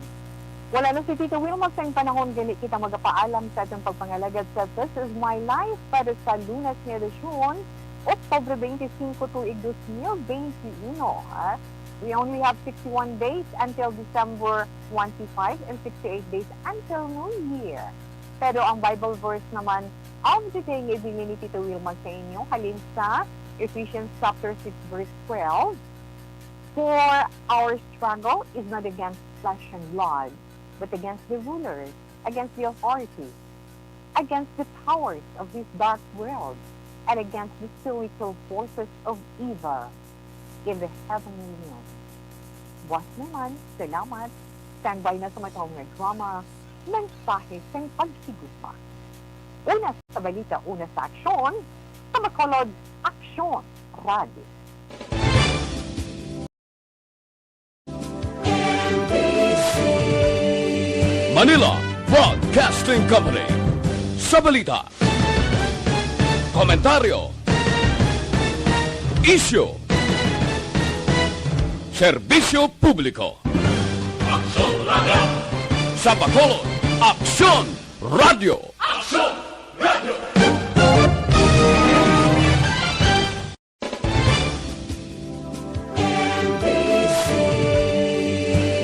Wala na si Tito Wilma sang panahon, gani kita magapaalam sa aton pagpangalagad sa This Is My Life para sa Lunes nga edisyon, Oktubre twenty-five, tuig dos mil twenty-one, ha? We only have sixty-one days until December twenty-five and sixty-eight days until New Year. Pero ang Bible verse naman of the day nga ibinili ni Tito Wilma sa inyo halin sa Ephesians chapter six verse twelve, "For our struggle is not against flesh and blood, but against the rulers, against the authorities, against the powers of this dark world, and against the spiritual forces of evil in the heavenly realm." Buas naman, salamat. Standby na sa matahom nga drama, Mensahe sang Paghigugma. Una sa balita, una sa aksyon, sa Bacolod, Aksyon Radio. Manila Broadcasting Company. Sa balita, komentaryo, isyu, serbisyo publiko. Sa Bacolod, Aksyon Radio.